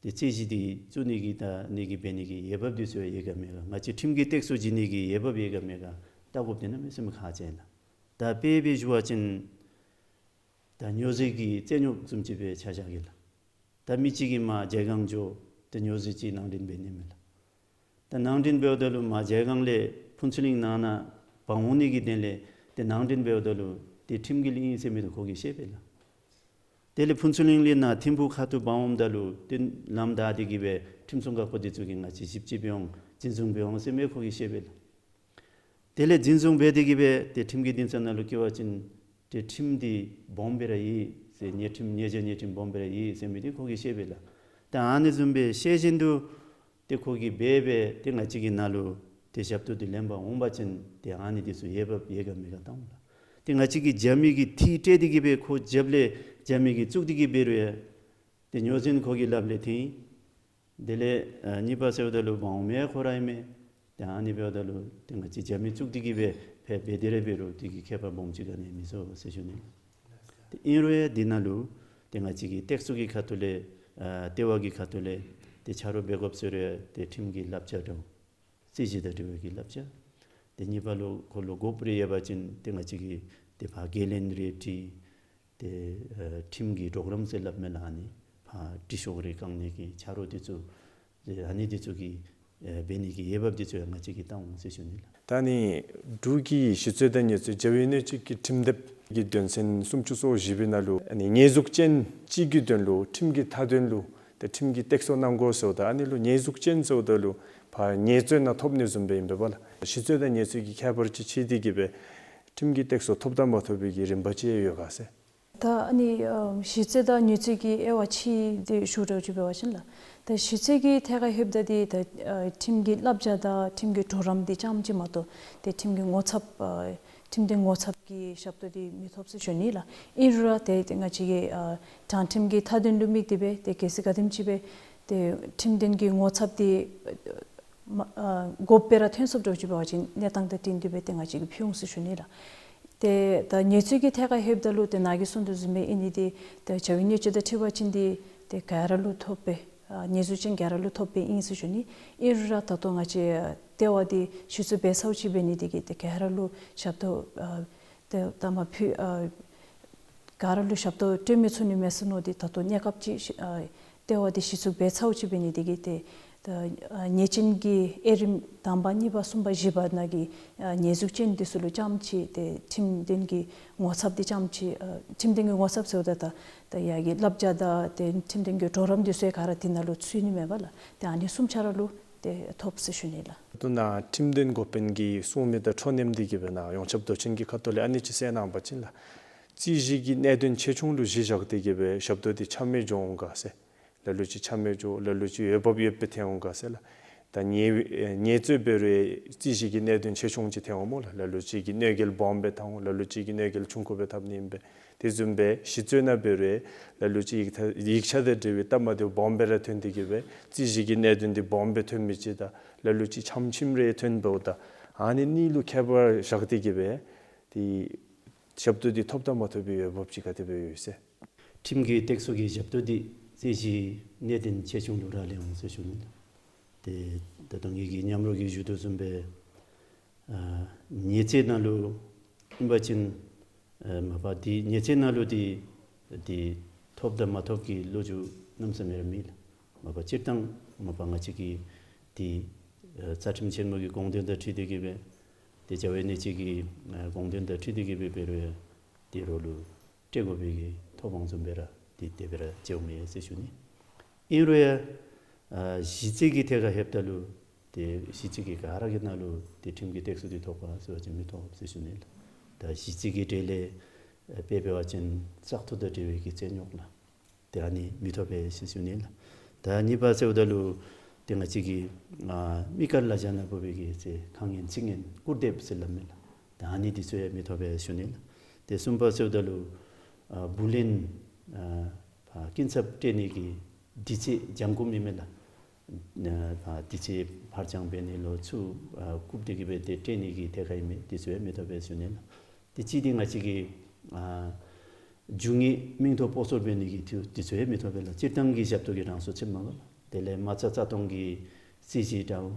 ཏེ་རྩོད་གཞི་འདི་བཙུགས་ནི་གི་ད་ནི་གི་འབད་ནི་གི་འོས་འབབ་འདི་ཚུ་ཡོད་ག་མེད་ག། ང་བཅས་ཁྲིམས་ཀྱི་སྟེགས་གསོ་བྱིན་ནི་གི་འོས་འབབ་ཡོད་ག་མེད་ག་བལྟ་དགོཔ་འདི་གནམ་མེད་ས་མེད་ཁག་ཆེ་ལགས། ད་དཔེ་སྦེ་ཞུ་བ་ཅིན་ད་ཉོ་ཟེར་གྱི་རྩོད་རྙོག་བཟུམ་ཅིག་སྦེ་ཆ་བཞག་གེ་ལགས། ད་མི་གཅིག་གིས་མར་བྱེ་སྒང་འགྱོ་སྟེ་ཉོ་ཟེར་ཅིག་ནང་འདྲེན་འབད་ནི་མས་ལགས། ད་ནང་འདྲེན་འབདཝ་ད་ལུ་མར་བྱེ་སྒང་ལས་ཕུན་ཚོགས་གླིང་ནང་ན་འབག་འོང་ནི་གི་དོན་ལས་ཏེ་ནང་འདྲེན་འབདཝ་ད་ལུ་ཏེ་ཁྲིམས་འགལ་ཨིན་ཟེར་མི་འདི་ཁོ་གིས་ཤེས་པས་ལགས། དེ་ལས་ཕུན་ཚོགས་གླིང་ལས་ནཱ་ཐིམ་ཕུག་ཁ་ཐུག་འབག་འོངམ་ད་ལུ་ཏེ་ལམ་བདའ་སྟེ་གི་སྦེ་ཁྲིམས་སྲུང་འགག་པ་འདི་ཚུ་གིས་ང་བཅས་ཞིབ་དཔྱད་འབད་འོང་འཛིན་བཟུང་འབད་འོང་ཟེར་མི་ཁོ་གིས་ཤེས་པས་ལགས། དེ་ལས་འཛིན་བཟུང་འབད་དེ་གི་སྦེ་ཏེ་ཁྲིམས་ཀྱི་འདུན་ས་ནང་ལུ་བསྐྱལ་བ་ཅིན་ཏེ་ཁྲིམས་འདི་སྦོམ་སྦེ་ར་ཡོད་ཟེར། ཉེས་ཁྲིམས་ཉེས་བྱ་ཉེས་ཁྲིམས་སྦོམ་སྦེ་ར་ཡོད་ཟེར་མི་འདི་ཁོ་གིས་ཤེས་པས་ལགས། ད་ཨ་ནི་བཟུམ་སྦེ་ཤེས་བཞིན་དུ་ཏེ་ཁོ་གིས་འབད་སྦེ་ཏེ་ང་བཅས་ཀྱི་ནང་ལུ་ཏེ་ཞབས་ཏོག་འདི་ལེན་པར་འོང་པ་ཅིན་ཏེ་ཨ་ནི་འདི་ཚུ་འོས་འབབ་ཡོད་ག་མེད་ག་བལྟ་འོང་ལགས། ཏེ་ང་བཅས་ཀྱིས་རྒྱབ་མི་གི་འཐུས་སྤྲོད་དེ་གི་སྦེ་ཁོ་རྒྱབ་ལས་རྒྱབ་མི་གིས་བཙུགས་ཏེ་གི་འབད་རུང་ཡང་ཏེ་ཉོ་ཟེར་ཁོ་གི་ལགཔ་ལས་ཐོན། དེ་ལས་ཨ་གཉིས་པ་ཟེརཝ་ད་ལུ་འབག་འོང་མི་ཁོ་ར་ཨིན་མས། ཏེ་ཨ་ནི་འབདཝ་ད་ལུ་ཏེ་ང་བཅས་རྒྱབ་མི་བཙུགས་ཏེ་གི་སྦེ་ཕར་འབད་དེ་ར་འབད་རུང་དེ་གིས་ཁྱད་པར་སྦོམ་ཅིག་ག་ནི་མི་བཟོ་ཟེར་ཞུ་ནི། ཏེ་ཨིན་རུང་ཡང་འདི་ནང་ལུ་ཏེ་ང་བཅས་ཀྱི་སྟེགས་གསོ་གི་ཁ་ཐུག་ལས་ཨ་ལྟེ་བ་གི་ཁ་ཐུག་ལས་ཏེ་ཆ་རོགས་འབད་དགོཔ་ཟེར་རུང་ཡང་ཏེ་ཁྲིམས་ཀྱི་བསླབ་བྱ་འདྲཝ་རྩོད་གཞི་དང་འབྲེལ་བའི་གི་བསླབ་བྱ། ཏེ་གཉིས་པ་ལུ་ཁོ་ལུ་དགོཔ་རེ་ཡོད་པ་ཅིན་ཏེ་ང་བཅས་ཀྱིས་ཏེ་ཕར་འགན་ལེན་རེ་འཁྲི། ཏེ་ཨ་ཁྲིམས་ཀྱི་གྲོགས་རམ་ཟེར་སླབ་མས་ལགས། ཨ་ནི་ཕར་དྲི་ཤོག་རེ་བཀང་ནི་གི་ཆ་རོགས་འདི་ཚུ་ཏེ་ཨ་ནི་འདི་ཚུ་གི་ཨེ་འབད་ནི་གི་འོས་འབབ་འདི་ཚུ་ཡང་ང་བཅས་ཀྱིས་བལྟ་འོང་ཟེར་ཞུ་ནི་ལགས། ད་ཨ་ནི་འབྲུག་གི་ཞི་རྩོད་དང་ཉེས་རྩོད་བྱ་བའི་སྣེ་ཁྲིད་ཀྱི་ཁྲིམས་དེབ་ཀྱི་དོན་ཚན་སུམ་ཅུ་སོ་བཞི་པའི་ནང་ལུ་ཨ་ནི་ཉེས་འཛུགས་ཅན་གཅིག་གི་དོན་ལུ་ཁྲིམས་ཀྱི་མཐའ་དོན་ལུ་ཏེ་ཁྲིམས་ཀྱི་སྟེགས་གསོ་གནང་དགོ་ཟེརཝ་ད་ཨ་ནི་ལུ་ཉེས་འཛུགས་ཅན་ཟེརཝ་ད་ལུ་ཕར་ཉེས་རྩོད་ནང་ཐོབ་ནི་བཟུམ་སྦེ་ཨིན་པས་ལགས། ཞི་རྩོད་དང་ཉེས་རྩོད་ཀྱི་ཁྱད་པར་ཅིག་ཕྱེ་སྟེ་གི་སྦེ་ཁྲིམས་ཀྱི་སྟེགས་གསོ་ཐོབ་དང་མ་ཐོབ་པའི་གི་རིམ་པ་ཅིག་ཡོད་ག་ཟེར། ད་ཨ་ནི་ཨ་ཞི་རྩོད་དང་ཉེས་རྩོད་ཀྱི་དབྱེ་བ་ཕྱེ་སྟེ་ཞུ་རུང་ཅིག་འབད་བ་ཅིན་ལགས། ད་ཞི་རྩོད་ཀྱི་ཐད་ཁར་ལྷོདཔ་ད་འདི་ད་ཨ་ཁྲིམས་ཀྱི་བསླབ་བྱ་དང་ཁྲིམས་ཀྱི་གྲོགས་རམ་འདི་ཙམ་ཅིག་མ་གཏོགས་ཏེ་ཁྲིམས་ཀྱི་ངོ་ཚབ་ཨ་ཁྲིམས་དོན་ངོ་ཚབ་ཀྱི་ཞབས་ཏོག་འདི་མི་ཐོབ་ཟེར་ཞུ་ནི་ལགས། ཨིན་རུང་ར་ཏེ་ཏེ་ང་བཅས་ཀྱི་ཨ་དྲང་ཁྲིམས་ཀྱི་མཐའ་དོན་ལུ་དམིགས་ཏེ་སྦེ་ཏེ་གལ་སྲིད་ག་དེམ་ཅིག་སྦེ་ཏེ་ཁྲིམས་དོན་གྱི་ངོ་ཚབ་འདི་མ་ཨ་དགོཔ་སྦེ་ར་ཐོན་སོངམ་འདྲཝ་ཅིག་འབད་བ་ཅིན་གནས་སྟངས་དང་བསྟུན་ཏེ་སྦེ་ཏེ་ང་བཅས་ཀྱིས་ཕུལ་འོང་ཟེར་ཞུ་ནི་ལགས། ཏེ་ད་ཉེས་རྩོད་ཀྱི་ཐད་ཁར་ལྷོདཔ་ད་ལུ་ཏེ་ནཱ་གིས་གསུངས་དོ་བཟུམ་སྦེ་ཨིན་ནི་འདི་ཏེ་བྱ་བའི་སྣེ་ཁྲིད་དང་འཁྲིལ་བ་ཅིན་འདི་ཏེ་ག་ར་ལུ་ཐོབ་པས། ཨ་ཉེས་འཛུགས་ཅན་ག་ར་ལུ་ཐོབ་པས་ཨིན་ཟེར་ཞུ་ནི། ཨིན་རུང་ར་ད་ལྟོ་ང་བཅས་ལྟེ་བ་འདི་གཞི་བཙུགས་འབད་ཚརཝ་ཅིག་འབད་ནི་འདི་གིས་ཏེ་ག་ར་ལུ་ཞབས་ཏོག་ཨ་ཏེ་ད་མ་ཕུལ་ཨ་ག་ར་ལུ་ཞབས་ཏོག་སྤྲོད་མི་ཚུགས་ནི་མས་ཟེར་མནོ་སྟེ་ད་ལྟོ་གནས་སྐབས་ཅིག་ཨ་ལྟེ་བ་འདི་གཞི་བཙུགས་འབད་ཚརཝ་ཅིག་འབད་ནི་འདི་གིས་ཏེ་ ད་ཨ་ཉེས་ཅན་གྱི་དབྱེ་རིམ་དང་པ་གཉིས་པ་གསུམ་པ་བཞི་པ་ནང་གི་ཨ་ཉེས་འཛུགས་ཅན་འདི་ཚུ་ལུ་རྐྱངམ་ཅིག་ཏེ་ཁྲིམས་དོན་གྱི་ངོ་ཚབ་འདི་རྐྱངམ་ཅིག་ཨ་ཁྲིམས་དོན་གྱི་ངོ་ཚབ་ཟེརཝ་ད་ད་ད་ཡ་གི་བསླབ་བྱ་དང་ཏེ་ཁྲིམས་དོན་གྱི་གྲོགས་རམ་འདི་ཚུ་ཡང་ག་ར་འདི་ནང་ལུ་ཚུད་ནི་མས་པ་ལགས། ཏེ་ཨ་ནི་གསུམ་ཆ་ར་ལུ་ཏེ་ཐོབ་ཟེར་ཞུ་ནི་ལགས། ད་ནཱ་ཁྲིམས་དོན་འགོ་དཔོན་གྱིས་གསུངས་མི་དང་འཁྲིལ་ནི་འདི་གིས་སྦེ་ནཱ་ཡོངས་ཁྱབ་མདོ་ཆེན་གྱི་ཁ་ཐུག་ལས་ཨ་ནི་ཅིག་གསལ་གནང་བ་ཅིན་ལགས། རྩོད་གཞི་གི་གནད་དོན་ཆེ་ཆུང་ལུ་གཞི་བཞག་སྟེ་གིས་སྦེ་ཞབས་ཏོག་འདི་ཆ་མེད་འགྱོ་འོང་ག་ཟེར། ལ་ལུ་ཅིག་ཆ་མེད་འགྱོ། ལ་ལུ་ཅིག་འོས་འབབ་ཡོདཔ་སྦེ་ཐོན་འོང་ག་ཟེར་ལགས། ད་ཉེས་ཉེས་རྩོད་འབད་རུང་རྩོད་གཞི་གི་གནད་དོན་ཆེ་ཆུང་ཅིག་ཐོན་འོང་སྨོ་ལགས། ལ་ལུ་ཅིག་གིས་གནོད་འགེལ་སྦོམ་སྦེ་བཏང་འོང་། ལ་ལུ་ཅིག་གིས་གནོད་འགེལ་ཆུང་ཀུ་སྦེ་བཏངམ་ནི་ཨིན་པས། དེ་བཟུམ་སྦེ་ཞི་རྩོད་ནང་འབད་རུང་ལ་ལུ་ཅིག་ཡིག་ཐ་ཡིག་ཆ་དང་འབྲེལ་བའི་སྟབས་མ་བདེཝ་སྦོམ་སྦེ་ར་ཐོན་ཏེ་གིས་སྦེ་རྩོད་གཞི་གི་གནད་དོན་འདི་སྦོམ་སྦེ་ཐོན་མི་ཅིག་དང་ལ་ལུ་ཅིག་ཆམ་ཆིམ་རེ་ཐོན་འབདཝ་ད་ཨ་ནི་གཉིས་ལུ་ཁྱད་པར་བཞག་སྟེ་གིས་སྦེ་ཏེ་ཞབས་ཏོག་འདི་ཐོབ་དང་མ་ཐོབ་པའི་འོས་འབབ་ཅིག་ག་དེ་སྦེ་ཡོད་ཟེར། ཁྲིམས་ཀྱི་སྟེགས་གསོ་གི་ཞབས་ཏོག་འདི་རྩོད་གཞི་གནད་དོན་ཆེ་ཆུང་ལུ་རག་ལས་འོང་ཟེར་ཞུ་ནི། ཏེ་ད་ལྟོ་ངེ་གི་མཉམ་རོགས་ཀྱིས་ཞུ་དོ་བཟུམ་སྦེ་ཨ་ཉེས་རྩོད་ནང་ལུ་ཨིན་པ་ཅིན་ཨ་མ་པ་འདི་ཉེས་རྩོད་ནང་ལུ་འདི་འདི་ཐོབ་དང་མ་ཐོབ་ཀྱི་ལོ་རྒྱུས་གནམ་མེད་ས་མེད་ར་མེད་ལགས། མ་པ་སྤྱིར་བཏང་མ་པ་ང་བཅས་ཀྱི་འདི་ཨ་རྩ་ཁྲིམས་ཆེན་མོ་གི་དགོངས་དོན་དང་འཁྲིལ་ཏེ་གིས་སྦེ་ཏེ་བྱ་བའི་གནད་སྤྱོད་ཀྱི་ཨ་དགོངས་དོན་དང་འཁྲིལ་ཏེ་གིས་སྦེ་འབད་རུང་ཡང་ཏེ་རོགས་ལུ་སྤྲོད་དགོ་པའི་གི་ཐོབ་དབང་བཟུམ་སྦེ་ར་ཏེ་དེ་སྦེ་ར་བྱུངམ་མས་ཟེར་ཞུ་ནི། ཨིན་རུང་ཡང་ཨ་ཞི་རྩོད་ཀྱི་ཐད་ཁར་ལྷོདཔ་ད་ལུ་ཏེ་ཞི་རྩོད་ཀྱི་ག་ར་གི་ནང་ལུ་ཏེ་ཁྲིམས་ཀྱི་སྟེགས་གསོ་འདི་ཐོབ་ག་ཟེར་བ་ཅིན་མི་ཐོབ་ཟེར་ཞུ་ནི་ལགས། ད་ཞི་རྩོད་ཀྱི་གྲས་ལས་ཨ་དཔེ་འབད་བ་ཅིན་བཙག་འཐུ་དང་འབྲེལ་བའི་གི་རྩོད་རྙོགས་ལགས། ཏེ་ཨ་ནི་མི་ཐོབ་པས་ཟེར་ཞུ་ནི་ལགས། ད་གཉིས་པ་ཟེརཝ་ད་ལུ་ཏེ་ང་བཅས་ཀྱི་ཨ་དམིགས་བཀར་ལ་སྦྱར་ན་བབས་པའི་གི་ཟེར་ཁ་ངན་ཚིག་ངན་སྐུར་འདེབས་ཟེར་སླབ་མས་ལགས། ད་ཨ་ནི་འདི་ཚུ་ཡང་མི་ཐོབ་པས་ཞུ་ནི་ལགས། ཏེ་གསུམ་པ་ཟེརཝ་ད་ལུ་ཨ་བུ་ལོན་ཨ་ཕར་སྐྱིན་ཚབ་སྤྲོད་ནི་གི་དུས་ཚོད་འགྱངས་རྐྱུབ་ཨིན་མས་ལགས། ཨ་ཕར་དུས་ཚོད་ཕར་འགྱངས་འབད་ནི་ལུ་ཚུར་ཨ་རྐྱབ་སྟེ་གིས་སྦེ་ཏེ་སྤྲོད་ནི་གི་ཐད་ཁར་ཨིན་མས། འདི་ཚུ་ཡང་མི་ཐོབ་པས་ཞུ་ནི་ལགས། ཏེ་གཅིག་འདི་ང་བཅས་ཀྱི་ཨ་རྒྱུ་དངོས་མིང་ཐོ་སྤོ་སོར་འབད་ནི་གི་འདི་འདི་ཚུ་ཡང་མི་ཐོབ་པས་ལགས། སྤྱིར་བཏང་གི་ཞབས་ཏོག་གི་རང་སོར་ཚུདཔ་མས་ལགས། དེ་ལས་མ་རྩ་རྩ་སྟོང་གི་རྩོད་གཞི་འདྲཝ།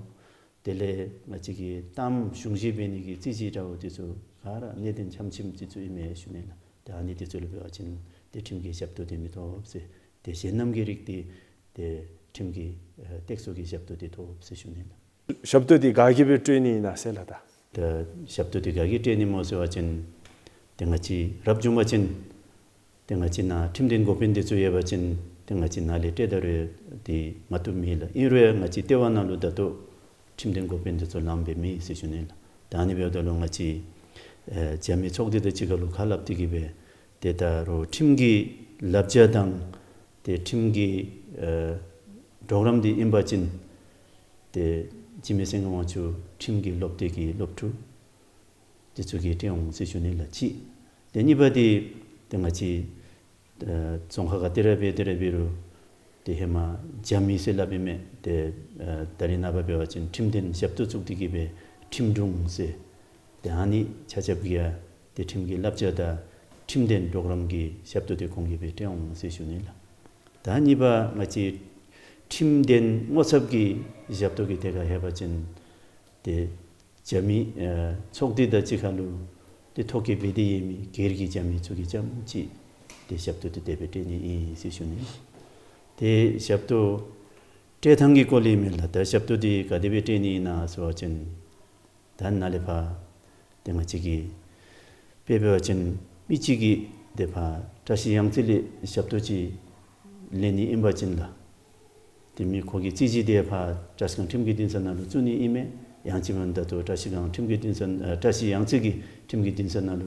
དེ་ལས་ང་བཅས་ཀྱི་གཏམ་གཞུང་བཞེས་འབད་ནི་གི་རྩོད་གཞི་འདྲཝ་འདི་ཚུ་ག་ར་གནད་དོན་ཆམ་ཆིམ་འདི་ཚུ་ཨིན་མས་ཞུ་ནི་ལགས། ཏེ་ཨ་ནི་འདི་ཚུ་ལུ་འབད་བ་ཅིན་ཏེ་ཁྲིམས་ཀྱི་ཞབས་ཏོག་འདི་མི་ཐོབ་ཟེར། ཏེ་གཞན་རྣམས་ཀྱི་རིགས་འདི་ཏེ་ཁྲིམས་ཀྱི་ཨ་སྟེགས་གསོ་གི་ཞབས་ཏོག་འདི་ཐོབ་ཟེར་ཞུ་ནི་ལགས། ཞབས་ཏོག་འདི་ག་གིས་སྦེ་སྤྲོད་ནི་ཨིན་ན་ཟེར་ལགས། ད་ད་ཞབས་ཏོག་འདི་ག་གིས་སྤྲོད་ནི་སྨོ་ཟེར་བ་ཅིན་ཏེ་ང་བཅས་རབ་བྱུང་པ་ཅིན་ཏེ་ང་བཅས་ནཱ་ཁྲིམས་དོན་འགོ་དཔོན་འདི་ཚུ་ཡོད་པ་ཅིན་ཏེ་ང་བཅས་ནཱ་ལས་སྤྲོད་ད་རུང་ཏེ་མ་བཏུབ་མེད་ལགས། ཨིན་རུང་ཡང་ང་བཅས་ལྟེ་བ་ནང་ལུ་ད་ལྟོ་ཁྲིམས་དོན་འགོ་དཔོན་འདི་ཚུ་ལངམ་སྦེ་མེད་ཟེར་ཞུ་ནི་ལགས། ད་ཨ་ནི་འབདཝ་ད་ལུ་ང་བཅས་ཨེ་རྒྱབ་མི་ཚོགས་སྡེ་དང་གཅིག་ཁར་ལུ་ཁ་སླབ་སྟེ་གིས་སྦེ་ཏེ་ད་རུང་ཁྲིམས་ཀྱི་བསླབ་བྱ་དང་ཏེ་ཁྲིམས་ཀྱི་ཨེ་གྲོགས་རམ་འདི་ཨིན་པ་ཅིན་ཏེ་འཇིགས་མེད་སེང་གེ་དབང་ཕྱུག་ཁྲིམས་ཀྱི་སློབ་སྡེ་གི་སློབ་ཕྲུག་འདི་ཚུ་གིས་སྤྲོད་འོང་ཟེར་ཞུ་ནི་ལགས་གཅིག། ཏེ་གཉིས་པ་འདི་ཏེ་ང་བཅས་ཨེ་རྫོང་ཁག་ག་ཏེ་ར་འབད་ཏེ་ར་འབད་རུང་ཏེ་ཧེ་མ་རྒྱབ་མི་ཟེར་སླབ་ཨིན་མས། ཏེ་ཨེ་ད་རིས་ནངས་པ་འབད་བ་ཅིན་ཁྲིམས་དོན་ཞབས་ཏོག་བཙུགས་ཏེ་གིས་སྦེ་ཁྲིམས་དྲུང་ཟེར། ཏེ་ཨ་ནི་ཆ་ཁྱབ་ཀྱིས་ཡང་ཏེ་ཁྲིམས་ཀྱི་བསླབ་བྱ་དང་ཁྲིམས་དོན་གྲོགས་རམ་གྱི་ཞབས་ཏོག་འདི་ཁོང་གིས་སྦེ་སྤྲོད་འོང་ཟེར་ཞུ་ནི་ལགས། ད་གཉིས་པ་ང་བཅས་ཁྲིམས་དོན་ངོ་ཚབ་ཀྱི་ཞབས་ཏོག་གི་ཐད་ཁར་ལྷོད་པ་ཅིན་ཏེ་རྒྱབ་མི་ཨེ་ཚོགས་སྡེ་དང་གཅིག་ཁར་ལུ་ཏེ་ཐོ་བཀོད་འབད་དེ་ཡོད་མི་སྒེར་གྱི་རྒྱབ་མི་ཚུ་གིས་རྐྱངམ་ཅིག་ཏེ་ཞབས་ཏོག་འདི་དེ་སྦེ་སྤྲོད་ནི་ཨིན་ཟེར་ཞུ་ནི། ཏེ་ཞབས་ཏོག་སྤྲོད་ཐངས་ཀྱི་སྐོར་ལས་ཨིན་མས་ལགས། ད་ཞབས་ཏོག་འདི་ག་དེ་སྦེ་སྤྲོད་ནི་ཨིན་ན་ཟེར་བ་ཅིན་ད་ནཱ་ལས་ཕར་ཏེ་ང་བཅས་ཀྱིས་དཔེ་འབད་བ་ཅིན་མི་གཅིག་གིས་ཏེ་ཕར་བཀྲ་ཤིས་གཡང་རྩེ་ལས་ཞབས་ཏོག་ཅིག་ལེན་ནི་ཨིན་པ་ཅིན་ལགས། ཏེ་མི་ཁོ་གི་རྩོད་གཞི་འདི་ཕར་བཀྲ་ཤིས་སྒང་ཁྲིམས་ཀྱི་འདུན་ས་ནང་ལུ་བཙུགས་ནི་ཨིན་མས། ཡང་ཅིན་མ་ད་ལྟོ་བཀྲ་ཤིས་སྒང་ཁྲིམས་ཀྱི་འདུན་ས་ཨ་བཀྲ་ཤིས་གཡང་རྩེ་གི་ཁྲིམས་ཀྱི་འདུན་ས་ནང་ལུ་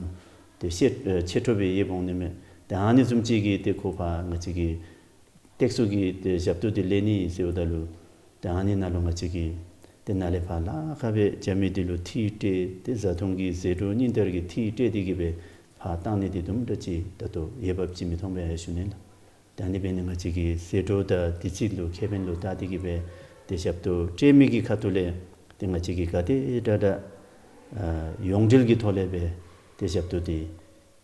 ཏེ་བཤེར་ཨ་ཆེ་མཐོ་སྦེ་ཡོདཔ་འོང་ནི་མས། ཏེ་ཨ་ནི་བཟུམ་ཅིག་གིས་ཏེ་ཁོ་ཕར་ང་བཅས་ཀྱི་སྟེགས་གསོ་གི་ཏེ་ཞབས་ཏོག་འདི་ལེན་ནི་ཟེརཝ་ད་ལུ་ཏེ་ཨ་ནི་ནང་ལུ་ང་བཅས་ཀྱིས་ཏེ་ནཱ་ལས་ཕར་ལཱ་ཁག་སྦེ་རྒྱབ་མི་འདི་ལུ་འཐུས་སྤྲོད་ཏེ་བཟའ་འཐུང་གི་ཟད་འགྲོ་ཉིན་ལྟར་གྱི་འཐུས་སྤྲོད་དེ་གིས་སྦེ་ཕར་བཏང་ནི་འདི་དུམ་གྲ་ཅིག་ད་ལྟོ་འོས་འབབ་ཅིག་མི་མཐོང་པས་ཞུ་ནི་ལགས། ད་ཨ་ནི་འབད་ནི་ང་བཅས་ཀྱི་ཟད་འགྲོ་དང་དུས་ཚོད་ལུ་ཁེ་ཕན་ལུ་བལྟ་སྟེ་གིས་སྦེ་ཏེ་ཞབས་ཏོག་སྤྲོད་མི་གི་ཁ་ཐུག་ལས་ཏེ་ང་བཅས་ཀྱིས་ག་དེ་དྲག་དྲག་ཨ་ཡོངས་འབྲེལ་གྱི་ཐོག་ལས་སྦེ་ཏེ་ཞབས་ཏོག་འདི་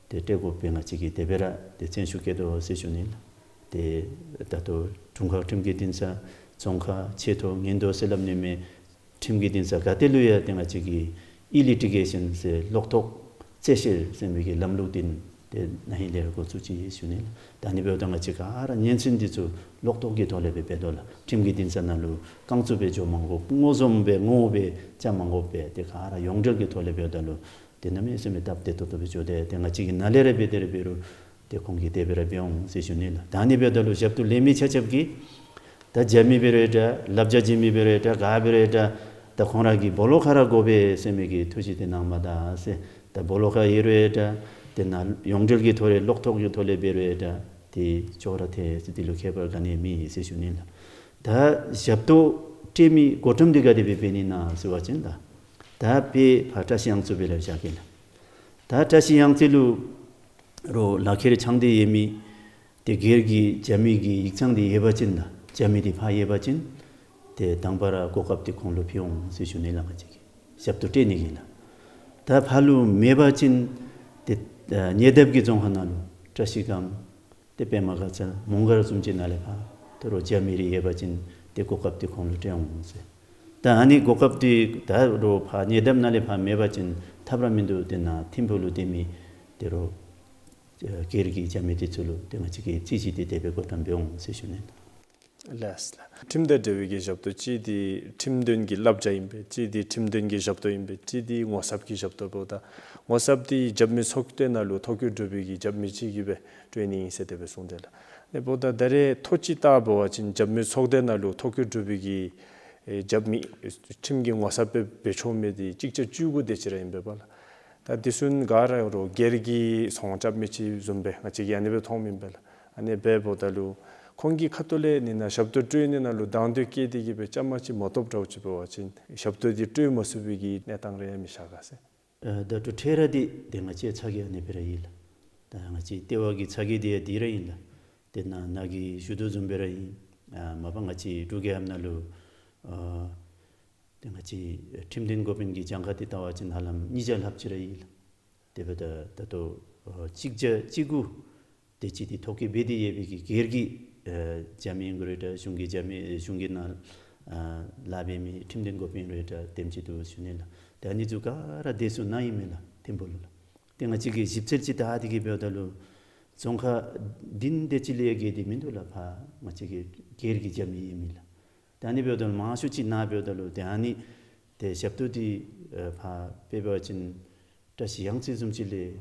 ཏེ་སྤྲོད་དགོ་པའི་ང་བཅས་ཀྱིས་དེ་སྦེ་ར་ཏེ་བརྩོན་ཤུགས་བསྐྱེད་དོ་ཟེར་ཞུ་ནི་ལགས། ཏེ་ད་ལྟོ་དྲུང་ཁག་ཁྲིམས་ཀྱི་འདུན་ས་རྫོང་ཁག་ཆེ་མཐོ་མངོན་མཐོ་ཟེར་སླབ་ནི་མེད། ཁྲིམས་ཀྱི་འདུན་ས་ག་ཏེ་ལུ་ཡང་ཏེ་ང་བཅས་ཀྱིས་ཨི་ལི་ཊི་གེ་ཤཱན་ཟེར་ལོག་ཐོག་རྩོད་བཤེར་ཟེར་མི་གི་ལམ་ལུགས་འདི་ ཏེ་ན་ཧིང་ལས་ར་འགོ་བཙུགས་ཅི་ཞུ་ནི་ལགས། ད་ཨ་ནི་འབདཝ་ད་ང་བཅས་ག་ར་ཉན་ཤེས་འདི་ཚུ་ལོག་རྟོག་གི་ཐོག་ལས་སྦེ་འབད་དོ་ལགས། ཁྲིམས་ཀྱི་འདུན་ས་ནང་ལུ་རྐང་བཙུགས་སྦེ་འགྱོ་མ་དགོཔ། ངོ་བཟུམ་སྦེ་ངོ་སྦེ་བཅར་མ་དགོཔ་སྦེ་ཏེ་ག་ར་ཡོངས་འབྲེལ་གྱི་ཐོག་ལས་འབདཝ་ད་ལུ་ཏེ་གནམ་མེད་ས་མེད་སྟབས་བདེ་ཏོག་ཏོ་སྦེ་འགྱོ་སྟེ་ཏེ་ང་བཅས་ཀྱིས་ནཱ་ལས་ར་འབད་དེ་ར་འབད་རུང་ཏེ་ཁོང་གིས་དེ་སྦེ་ར་འབད་འོང་ཟེར་ཞུ་ནི་ལགས། ད་ཨ་ནི་འབདཝ་ད་ལུ་ཞབས་ཏོག་ལེན་མི་ཆ་ཁྱབ་ཀྱིས་ད་རྒྱབ་མི་འབད་རུང་འདྲ་བསླབ་བྱ་བྱིན་མི་འབད་རུང་འདྲ་ག་འབད་རུང་འདྲ་ད་ཁོང་ར་གི་སྦོ་ལོགས་ཁར་ར་དགོ་པས་ཟེར་མི་གི་ཐུགས་བཞེད་འདི་གནང་མ་ད་ཟེར། ད་སྦོ་ལོགས་ཁར་ཡོད་རུང་འདྲ་ཏེ་ནཱ་ཡོངས་འབྲེལ་གྱི་ཐོག་ལས་ལོག་རྟོག་གི་ཐོག་ལས་འབད་རུང་འདྲ་ཏེ་ཅོག་ར་འཐད་ཟེར་འདི་ལུ་ཁྱད་པར་ག་ནི་མེད་ཟེར་ཞུ་ནི་ལགས། ད་ཞབས་ཏོག་སྤྲོད་མི་གོ་རིམ་འདི་ག་དེ་སྦེ་འབད་ནི་ན་ཟེར་བ་ཅིན་ད་ད་དཔེ་ཕར་བཀྲ་ཤིས་གཡང་རྩེ་སྦེ་ར་བཞག་གེ་ལགས། ད་བཀྲ་ཤིས་གཡང་རྩེ་ལུ་རོགས་ལག་ཁྱེར་འཆང་སྟེ་ཡོད་མི་ཏེ་སྒེར་གྱི་རྒྱབ་མི་གི་ཡིག་ཚང་འདི་ཡོད་པ་ཅིན་ལགས། རྒྱབ་མི་འདི་ཕར་ཡོད་པ་ཅིན་ཏེ་དང་པ་ར་གོ་སྐབས་འདི་ཁོང་ལུ་ཕུལ་འོང་ཟེར་ཞུ་ནི་ལགས། ང་བཅས་ཀྱིས་ཞབས་ཏོག་སྤྲོད་ནི་གི་ལགས། ད་ཕར་ལུ་མེད་པ་ཅིན་ཏེ་ཨ་ཉེ་འདབས་ཀྱི་རྫོང་ཁག་ནང་ལུ་བཀྲ་ཤིས་སྒང་ཏེ་པདྨ་དགའ་ཚལ་མོང་སྒར་བཟུམ་ཅིག་ནང་ལས་ཕར་ད་རོགས་རྒྱབ་མི་རེ་ཡོད་པ་ཅིན་ཏེ་གོ་སྐབས་འདི་ཁོང་ལུ་སྤྲོད་འོང་ཟེར། ད་ཨ་ནི་གོ་སྐབས་འདི་ད་རོགས་ཕར་ཉེ་འདབས་ནང་ལས་ཕར་མེད་པ་ཅིན་ཐབས་ར་མིན་འདུག། ཏེ་ནཱ་ཐིམ་ཕུག་ལུ་སྡོད་མི་ད་རོགས་སྒེར་གྱི་རྒྱབ་མི་འདི་ཚུ་ལུ་ཏེ་ང་བཅས་ཀྱིས་རྩོད་གཞི་འདི་དེ་སྦེ་བགོ་བཀྲམ་འབད་འོང་ཟེར་ཞུ་ནི། ལགས་ལགས། ཁྲིམས་དང་འབྲེལ་བའི་གི་ཞབས་ཏོག་གཅིག་འདི་ཁྲིམས་དོན་གྱི་བསླབ་བྱ་ཨིན་པས། གཅིག་འདི་ཁྲིམས་དོན་གྱི་ཞབས་ཏོག་ཨིན་པས། གཅིག་འདི་ངོ་ཚབ་ཀྱི་ཞབས་ཏོག་འབདཝ་ད་ངོ་ཚབ་འདི་རྒྱབ་མི་ཚོགས་སྡེ་ནང་ལུ་ཐོ་བཀོད་གྲུབ་པའི་གི་རྒྱབ་མི་ཅིག་གིས་སྦེ་སྤྲོད་ནི་ཨིན་ཟེར་དེ་སྦེ་གསུངས་ཏེ་ལགས། ཨ་ནི་འབདཝ་ད་ད་རེས་ཐོ་ཅིག་བལྟ་བ་ཅིན་རྒྱབ་མི་ཚོགས་སྡེ་ནང་ལུ་ཐོ་བཀོད་གྲུབ་པའི་གི་ཨེ་རྒྱབ་མི་ཁྲིམས་ཀྱི་ངོ་ཚབ་སྦེ་འབད་ཆོག་མི་འདི་གཅིག་བརྒྱ་བཅུ་དགུ་དེ་ཅིག་ར་ཨིན་པས་པ་ལགས། ད་འདི་ཚུ་ག་ར་རོགས་སྒེར་གྱི་ཚོང་རྐྱབ་མི་ཅིག་བཟུམ་སྦེ་ང་བཅས་ཀྱིས་ཨ་ནི་སྦེ་མཐོངམ་ཨིན་པས་ལགས། ཨ་ནི་སྦེ་འབདཝ་ད་ལུ་ཁོང་གི་ཁ་ཐུག་ལས་ནི་ནཱ་ཞབས་ཏོག་སྤྲོད་ནི་ནང་ལུ་དང་འདོད་བསྐྱེད་དེ་གིས་སྦེ་བཅའ་མར་ཅིག་མ་གཏོགསཔ་འདྲཝ་ཅིག་འབད་བ་ཅིན་ཞབས་ཏོག་འདི་སྤྲོད་མ་ཚུགས་པའི་གི་གནས་སྟངས་རེ་ཡང་མི་ཤར་ག་ཟེར། ཨ་ད་ལྟོ་འཕྲལ་ར་འདི་ཏེ་ང་བཅས་ཚ་གྱང་ཨ་ནི་སྦེ་ར་ཡོད་ལགས། ད་ང་བཅས་ལྟེ་བ་གི་ཚ་གྱང་འདི་ཡང་འདི་ར་ཨིན་ལགས། ཏེ་ནཱ་ནཱ་གིས་ཞུ་དོ་བཟུམ་སྦེ་ར་ཨིན། ཨ་མ་པ་ང་བཅས་འབྲུག་རྒྱལ་ཁབ་ནང་ལུ་ཨ་ཏེ་ང་བཅས་ཁྲིམས་དོན་འགོ་དཔོན་གྱི་གྱངས་ཁ་འདི་བལྟ་བ་ཅིན་ཧ་ལམ་ཉིས་བརྒྱ་ལྷགཔ་ཅིག་ར་ཡོད་ལགས། དེ་འབདཝ་ད་ད་ལྟོ་ཨ་གཅིག་བརྒྱ་བཅུ་དགུ་དེ་ཅིག་འདི་ཐོ་བཀོད་འབད་དེ་ཡོད་པའི་གི་སྒེར་གྱི་ཨ་རྒྱབ་མི་ཨིན་རུང་འདྲ་གཞུང་གི་རྒྱབ་མི་གཞུང་གི་ནང་ཨ་ལཱ་འབད་མི་ཁྲིམས་དོན་འགོ་དཔོན་ཨིན་རུང་འདྲ་དེམ་ཅིག་འདུག་ཞུ་ནི་ལགས། ཏེ་ཨ་ནི་ཚུ་ག་ར་སྡོད་ས་ནཱ་ཨིན་མས་ལགས། ཐིམ་ཕུག་ལུ་ལགས། ཏེ་ང་བཅས་ཀྱིས་ཞིབ་འཚོལ་ཅིག་བལྟ་སྟེ་གིས་འབདཝ་ད་ལུ་རྫོང་ཁག་བདུན་དེ་ཅིག་ལས་བརྒལ་ཏེ་མིན་འདུག་ལགས། ཕར་ང་བཅས་ཀྱི་སྒེར་གྱི་རྒྱབ་མི་ཡོད་མི་ལགས། ཏེ་ཨ་ནི་འབདཝ་ད་ལུ་མང་ཤོས་ཅིག་ནཱ་འབདཝ་ད་ལུ་ཏེ་ཨ་ནི་ཏེ་ཞབས་ཏོག་འདི་ཨ་ཕར་དཔེ་འབད་བ་ཅིན་བཀྲ་ཤིས་གཡང་རྩེ་བཟུམ་ཅིག་ལས་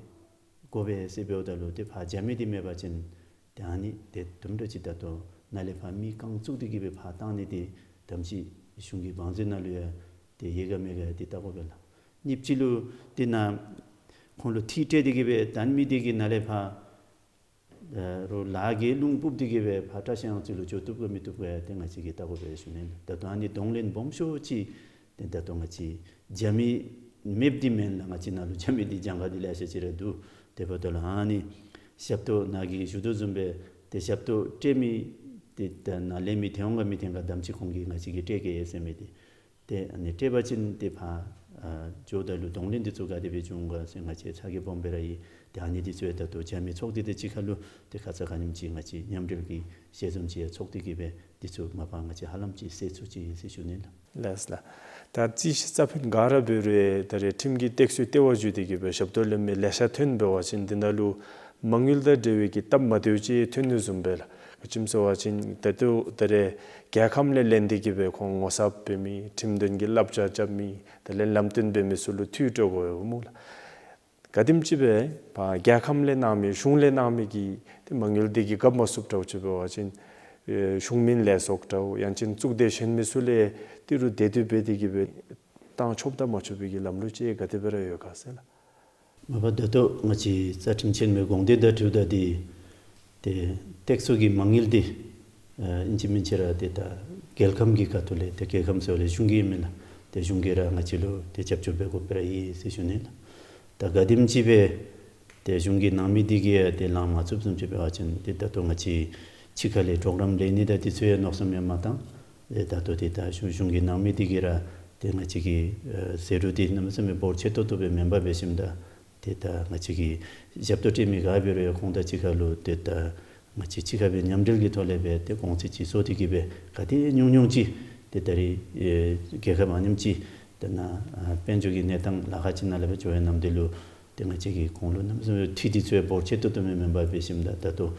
དགོ་པས་ཟེར་འབདཝ་ད་ལུ་ཏེ་ཕར་རྒྱབ་མི་འདི་མེད་པ་ཅིན་ཏེ་ཨ་ནི་ཏེ་དུམ་གྲ་ཅིག་ད་ལྟོ་ནཱ་ལས་ཕར་མི་རྐང་བཙུགས་ཏེ་གིས་སྦེ་ཕར་བཏང་ནི་འདི་དམ་ཅིག་གཞུང་གི་བང་མཛོད་ནང་ལུ་ཡང་ཏེ་ཡོད་ག་མེད་ག་འདི་བལྟ་དགོ་པས་ལགས། གཉིས་པ་ཅིག་ལུ་ཏེ་ནཱ་ཁོང་ལུ་འཐུས་སྤྲོད་དེ་གིས་སྦེ་བཏང་མི་འདི་གིས་ནཱ་ལས་ཕར་ཨ་རོགས་ལཱ་གི་རླུང་སྤུབས་ཏེ་གིས་སྦེ་ཕར་བཀྲ་ཤིས་གཡང་རྩེ་ལུ་འགྱོ་བཏུབ་ག་མི་བཏུབ་ག་ཏེ་ང་བཅས་ཀྱིས་བལྟ་དགོ་པས་ཞུ་ནི། ད་ལྟོ་ཨ་ནི་གདོང་ལེན་སྦོམ་ཤོས་ཅིག་ཏེ་ད་ལྟོ་ང་བཅས་རྒྱབ་མི་མེདཔ་འདི་མེན་ལགས། ང་བཅས་ནཱ་ལུ་རྒྱབ་མི་འདི་གྱངས་ཁ་འདི་ལེ་ཤ་ཅིག་ར་འདུག། དེ་འབདཝ་ད་ལུ་ཨ་ནི་ཞབས་ཏོག་ནཱ་གིས་ཞུ་དོ་བཟུམ་སྦེ་ཏེ་ཞབས་ཏོག་སྤྲོད་མི་འདི་ད་ནཱ་ལེན་མི་ཐོན་འོང་ག་མི་ཐོན་ག་དམ་ཅིག་ཁོང་གིས་ང་བཅས་ཀྱིས་སྤྲོད་གེ་ཟེར་མི་འདི་ཏེ་ཨ་ནི་སྤྲོད་པ་ཅིན་ཏེ་ཕར་ཨ་འགྱོཝ་ད་ལུ་གདོང་ལེན་འདི་ཚུ་ག་དེ་སྦེ་འབྱུང་ག་ཟེར་ང་བཅས་ཚ་གྱང་སྦོམ་སྦེ་ར་ཡོད། ཏེ་ཨ་ནི་འདི་ཚུ་ཡང་ད་ལྟོ་རྒྱབ་མི་ཚོགས་སྡེ་དང་གཅིག་ཁར་ལུ་ཏེ་ཁ་ཙ་ཁ་ཉིནམ་ཅིག་ང་བཅས་མཉམ་འབྲེལ་གྱི་ཞལ་འཛོམས་ཅིག་ཡང་ཚོགས་ཏེ་གིས་སྦེ་འདི་ཚུ་མ་པ་ང་བཅས་ཧ་ལམ་ཅིག་སེལ་ཚུགས་ཅི་ཟེར་ཞུ་ནི་ལགས། ལགས་ལགས། ད་རྩིས་ཞིབ་རྩ་ཕན་ག་ར་འབད་རུང་ད་རེས་ཁྲིམས་ཀྱི་སྟེགས་གསོའི་ལྟེ་བ་བརྒྱུད་དེ་གིས་སྦེ་ཞབས་ཏོག་ལེན་མི་ལེ་ཤ་ཐོན་འབད་བ་ཅིན་འདི་ནང་ལུ་མ་དངུལ་དང་འབྲེལ་བའི་གི་སྟབས་མ་བདེཝ་ཅིག་ཐོན་ནི་བཟུམ་སྦེ་ལགས། ག་ཅི་སྨོ་ཟེར་བ་ཅིན་ད་ལྟོ་ད་རེས་རྒྱལ་ཁམས་ལས་ལེན་ཏེ་གིས་སྦེ་ཁོང་ངོ་ཚབ་འབད་མི་ཁྲིམས་དོན་གྱི་བསླབ་བྱ་རྐྱབ་མི་དེ་ལས་ལམ་སྟོན་འབད་མི་ཚུ་ལུ་འཐུས་སྤྲོད་དགོ་པས་སྨོ་ལགས། ག་དེམ་ཅིག་སྦེ་ཕར་རྒྱལ་ཁམས་ལས་གནང་མི་གཞུང་ལས་གནང་མི་གི་ཏེ་མ་དངུལ་འདི་གིས་རྒཔོ་མ་ཚུགསཔ་འདྲཝ་ཅིག་འབད་བ་ཅིན་ཨེ་གཞུང་མིན་ལས་ཚོགས་འདྲཝ་ཡང་ཅིན་གཙུག་སྡེ་གཞན་མི་ཚུ་ལས་ཏི་རུ་དེ་དེ་སྦེ་འདི་གིས་སྦེ་བཏང་ཆོགཔ་དང་མ་ཆོག་པའི་གི་ལམ་ལུགས་ཅིག་ག་དེ་སྦེ་ར་ཡོད་ག་ཟེར་ལགས། མ་པ་ད་ལྟོ་ང་བཅས་རྩ་ཁྲིམས་ཆེན་མོའི་དགོངས་དོན་དང་འཁྲིལཝ་ད་འདི་ཏེ་སྟེགས་གསོ་གི་མ་དངུལ་འདི་ཨ་ཨིན་ཅི་མིན་ཅི་ར་ཏེ་ད་རྒྱལ་ཁམས་ཀྱི་ཁ་ཐུག་ལས་ཏེ་རྒྱལ་ཁམས་ཟེར་བ་ལས་གཞུང་གིས་ཨིན་མས་ལགས། ཏེ་གཞུང་གིས་ར་ང་བཅས་ལུ་ཏེ་རྒྱབ་སྐྱོར་འབད་དགོཔ་སྦེ་ར་ཡོད་ཟེར་ཞུ་ནི་ལགས། ད་ག་དེམ་ཅིག་སྦེ་ཏེ་གཞུང་གིས་གནང་མི་འདི་གིས་ཡང་ཏེ་ལང་མ་ཚུགསཔ་བཟུམ་ཅིག་འབད་བ་ཅིན་ཏེ་ད་ལྟོ་ང་བཅས་ཕྱི་ཁ་ལས་གྲོགས་རམ་ལེན་ནི་དང་འདི་ཚུ་ཡང་མནོ་བསམ་ཡང་མ་བཏང་། ཏེ་ད་ལྟོ་ཏེ་ད་གཞུང་གཞུང་གིས་གནང་མི་འདི་གིས་ར་ཏེ་ང་བཅས་ཀྱི་ཨ་ཟད་འགྲོ་འདི་གནམ་མེད་ས་མེད་འབོར་ཆེ་ཏོག་ཏོ་སྦེ་མེན་པར་འབད་ཞིནམ་ད་ཏེ་ད་ང་བཅས་ཀྱི་ཞབས་ཏོག་སྤྲོད་མི་ག་འབད་རུང་ཡང་ཁོང་དང་གཅིག་ཁར་ལུ་ཏེ་ད་ང་བཅས་གཅིག་ཁར་སྦེ་མཉམ་འབྲེལ་གྱི་ཐོག་ལས་སྦེ་ཏེ་གོང་ཚད་ཅིག་བཟོ་སྟེ་གིས་སྦེ་ག་དེ་ཉུང་ཉུང་ཅིག་ཏེ་ད་རེས་ཨེ་རྒྱལ་ཁབ་ཨ་ནེམ་ཅིག་ཏེ་ནཱ་ཨ་དཔལ་འབྱོར་གྱི་གནས་སྟངས་ལཱ་ཁག་ཅིག་ནང་ལས་སྦེ་འགྱོ་བའི་ནམ་དུས་ལུ་ ཏེ་ང་བཅས་ཀྱིས་ཁོང་ལུ་གནམ་མེད་ས་མེད་ཁྲི་འདི་ཚུ་ཡང་འབོར་ཆེ་ཏོག་ཏོ་མེན་མེན་པར་འབད་ཞིནམ་ད་ད་ལྟོ་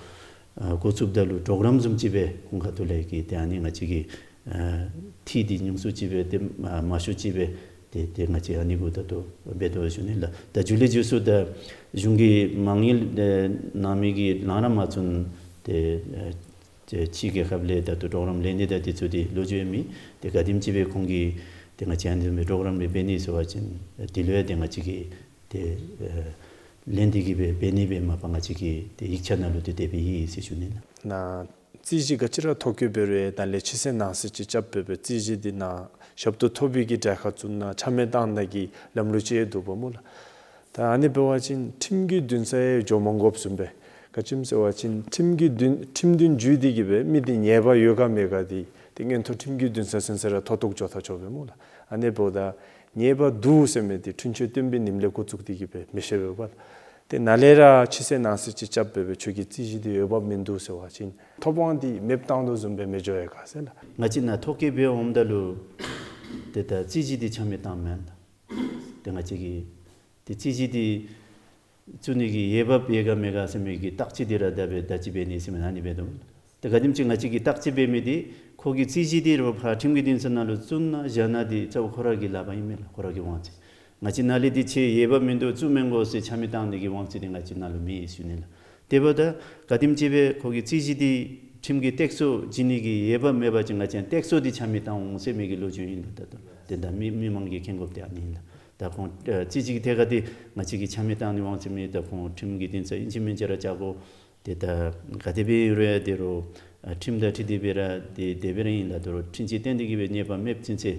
ཨ་འགོ་བཙུགསཔ་ད་ལུ་གྲོགས་རམ་བཟུམ་ཅིག་སྦེ་ཁོང་ཁ་ཐུག་ལས་ཀྱི་ཏེ་ཨ་ནི་ང་བཅས་ཀྱིས་ཨ་ཁྲི་འདི་ཉུང་སུ་ཅིག་སྦེ་ཏེ་མ་མ་ཤོར་ཅིག་སྦེ་ཏེ་ཏེ་ང་བཅས་ཨ་ནི་གུ་ད་ལྟོ་འབད་དོ་ཞུ་ནི་ལགས། ད་མཇུག་ལས་མཇུག་སུ་ད་གཞུང་གིས་མ་དངུལ་ཨེ་གནང་མི་གི་ལང་ར་མ་བཙུགས་ཏེ་ཨ་ཏེ་ཕྱི་རྒྱལ་ཁབ་ལས་ད་ལྟོ་གྲོགས་རམ་ལེན་ནི་དང་དེ་ཚུ་འདི་ལོ་རྒྱུས་ཡང་མེད། ཏེ་ག་དེམ་ཅིག་སྦེ་ཁོང་གིས་ཏེ་ང་བཅས་ཨ་ནི་བཟུམ་སྦེ་གྲོགས་རམ་རེ་འབད་ནི་ཟེར་བ་ཅིན་དེ་ལུ་ཡང་ཏེ་ང་བཅས་ཀྱིས་ཏེ་ཨེ་ལེན་ཏེ་གི་སྦེ་འབད་ནི་སྦེ་མ་པ་ང་བཅས་ཀྱིས་ཏེ་ཡིག་ཆ་ནང་ལུ་ཏེ་དེ་སྦེ་ཡོད་ཟེར་ཞུ་ནི་ལགས། ནཱ་རྩོད་གཞི་ག་ཅི་ར་ཐོ་བཀོད་འབད་རུང་ད་ལས་ཕྱི་གསལ་ནང་གསལ་ཅིག་རྐྱབ་འབད་བའི་རྩོད་གཞི་འདི་ནཱ་ཞབས་ཏོག་ཐོབ་པའི་གི་གྲལ་ཁར་བཙུགས་ནཱ་ཆ་མེད་བཏང་ནི་གི་ལམ་ལུགས་ཅིག་འདུག་པ་སྨོ་ལགས། ད་ཨ་ནི་འབད་བ་ཅིན་ཁྲིམས་ཀྱི་འདུན་ས་ཡང་འགྱོ་མ་དགོཔ་བཟུམ་སྦེ། ག་ཅི་སྨོ་ཟེར་བ་ཅིན་ཁྲིམས་ཀྱི་འདུན་ཁྲིམས་འདུན་འཇུས་ཏེ་གི་སྦེ་མི་འདི་ཉེས་པ་ཡོད་ག་མེད་ག་འདི་ཏེ་མངོན་མཐོ་ཁྲིམས་ཀྱི་འདུན་ས་ཚུན་ཚོད་ར་མཐོ་གཏུགས་འགྱོ་ད་ཆོག་པས་སྨོ་ལགས། ཨ་ནི་འབདཝ་ད་ཉེས་པ་འདུག་ཟེར་མི་འདི་འཁྲུན་ཆོད་བཏོན་པའི་ཉིནམ་ལས་འགོ་བཙུགས་ཏེ་གི་སྦེ་མི་ཤེས་པས་པ། ཏེ་ནཱ་ལས་ར་ཕྱི་གསལ་ནང་གསལ་ཅིག་རྐྱབ་འབད་བའི་ཁྱོད་ཀྱི་རྩོད་གཞི་འདི་འོས་འབབ་མིན་འདུག་ཟེར་བ་ཅིན་ཐོབ་དབང་འདི་མེདཔ་བཏང་དོ་བཟུམ་སྦེ་མི་འགྱོ་ཡི་ག་ཟེར་ལགས། ང་བཅས་ནཱ་ཐོ་བཀོད་འབད་འོངམ་ད་ལུ་ཏེ་ད་རྩོད་གཞི་འདི་ཆ་མེད་བཏངམ་མེན་ན། ཏེ་ང་བཅས་ཀྱིས་ཏེ་རྩོད་གཞི་འདི་བཙུགས་ནི་གི་འོས་འབབ་ཡོད་ག་མེད་ག་ཟེར་མི་གི་བརྟག་དཔྱད་འདི་ར་ད་འབད་བརྟག་དཔྱད་འབད་ནི་ཟེར་མི་ཨ་ནི་འབད་དོ། ཏེ་ག་དེམ་ཅིག་ང་བཅས་ཀྱིས་བརྟག་དཔྱད་འབད་མི་འདི་ཁོ་གི་རྩོད་གཞི་འདི་ར་ཕར་ཁྲིམས་ཀྱི་འདུན་ས་ནང་ལུ་བཙུགས་ན་བཞག་ན་འདི་གཙོ་བོ་ཁོ་ར་གི་ལག་པར་ཨིན་མས་ལགས། ཁོ་ར་གི་དབང་ཚད། ང་བཅས་ནཱ་ལས་འདི་ཁྱོད་འོས་འབབ་མིན་འདུག་བཙུགས་མི་དགོ་ཟེར་ཆ་མེད་བཏང་ནི་གི་དབང་ཚད་འདི་ང་བཅས་ནཱ་ལུ་མེད་ཟེར་ཞུ་ནི་ལགས། དེ་འབདཝ་ད་ག་དེམ་ཅིག་སྦེ་ཁོ་གི་རྩོད་གཞི་འདི་ཁྲིམས་ཀྱི་སྟེགས་གསོ་བྱིན་ནི་གི་འོས་འབབ་མེད་པ་ཅིན་ང་བཅས་སྟེགས་གསོ་འདི་ཆ་མེད་བཏང་འོང་ཟེར་མི་གི་ལོ་རྒྱུས་ཨིན་ལགས། ད་ལྟོ་ཏེ་ད་མི་མི་མང་གིས་མཁྱེན་དགོཔ་འདི་ཨ་ནི་ཨིན་ལགས། ད་ཁོང་ཨ་རྩོད་གཞི་གི་ཐད་ཁར་འདི་ང་བཅས་ཀྱིས་ཆ་མེད་བཏང་ནི་དབང་ཚད་མེད། ད་ཁོང་ཁྲིམས་ཀྱི་འདུན་ས་ཨིན་ཅི་མིན་ཅི་ར་བཅར་དགོ། ཏེ་ད་ག་དེ་སྦེ་ཨིན་རུང་ཡང་དོ་རུང་ཨ་ཁྲིམས་དང་འཁྲིལ་ཏེ་སྦེ་ར་ཏེ་དེ་སྦེ་ར་ཨིན་ལགས། དོ་རུང་འཁྲུན་ཆོད་བཏོན་ཏེ་གི་སྦེ་ཉེས་པ་མེདཔ་ཅིན་ཚེ་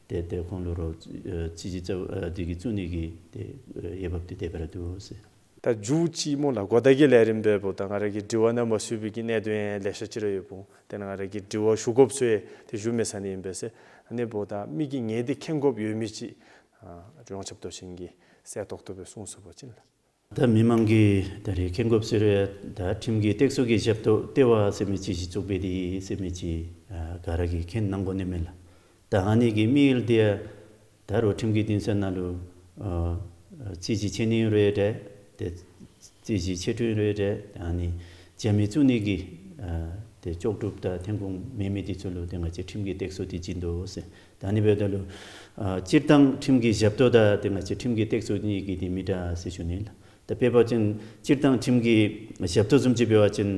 ཏེ་ཏེ་ཁོང་ལུ་ར་ཨ་རྩོད་གཞི་རྩ་བ་ཨ་འདི་གི་བཙུགས་ནི་གི་ཏེ་ཨ་འོས་འབབ་འདི་དེ་སྦེ་ར་འདུག་ཟེར། ད་མཇུག་ཅིག་སྨོ་ལགས། གོ་བརྡ་གི་ལས་རིམ་འབདཝ་ད་ང་ར་གི་དྲི་བ་ནང་མ་ཚུད་པའི་གི་གནད་དོན་ཡང་ལེ་ཤ་ཅིག་ར་ཡོདཔ་འོང་། དེ་ནང་ང་ར་གི་དྲི་བ་ཞུ་དགོཔ་ཚུ་ཡང་ཏེ་ཞུ་མེད་ས་ནི་ཨིན་པས་ཟེར། ཨ་ནི་འབདཝ་ད་མི་གིས་ངེས་ཏེ་མཁྱེན་དགོཔ་ཡོད་མི་ཅིག་ཨ་ཡོངས་ཁྱབ་མདོ་ཆེན་གྱིས་གསལ་ཏོག་ཏོ་སྦེ་གསུང་ཚུགས་པ་ཅིན་ལགས། ད་མི་མང་གིས་ད་རེས་མཁྱེན་དགོཔ་ཟེར་རུང་ད་ཁྲིམས་ཀྱི་སྟེགས་གསོ་གི་ཞབས་ཏོག་ལྟེ་བ་ཟེར་མི་ཅིག་གཞི་བཙུགས་འབད་དེ་ཟེར་མི་ཅིག་ཨ་ག་ར་གིས་མཁྱེན་གནང་དགོ་ནི་མས་ལགས། ད་ཨ་ནི་གི་དམིགས་ཡུལ་འདི་ཡང་ད་རུང་ཁྲིམས་ཀྱི་འདུན་ས་ནང་ལུ་ཨ་རྩོད་གཞི་ཆད་ནི་རེ་རེ་ཏེ་རྩོད་གཞི་ཆད་འགྲོ་རེ་རེ་ཨ་ནི་རྒྱ་མི་བཙུགས་ནི་གི་ཨ་ཏེ་ལྕོགས་གྲུབ་དང་ཐོན་ཁུངས་མེད་མི་འདི་ཚུ་ལུ་ཏེ་ང་བཅས་ཁྲིམས་ཀྱི་སྟེགས་གསོ་འདི་བྱིན་དོ་ཟེར། ད་ཨ་ནི་འབདཝ་ད་ལུ་ཨ་སྤྱིར་བཏང་ཁྲིམས་ཀྱི་ཞབས་ཏོག་དང་ཏེ་ང་བཅས་ཁྲིམས་ཀྱི་སྟེགས་གསོ་གཉིས་ཀྱི་འདི་མི་འདྲ་ཟེར་ཞུ་ནི་ལགས། ད་དཔེ་འབད་བ་ཅིན་སྤྱིར་བཏང་ཁྲིམས་ཀྱི་ཞབས་ཏོག་བཟུམ་ཅིག་འབད་བ་ཅིན་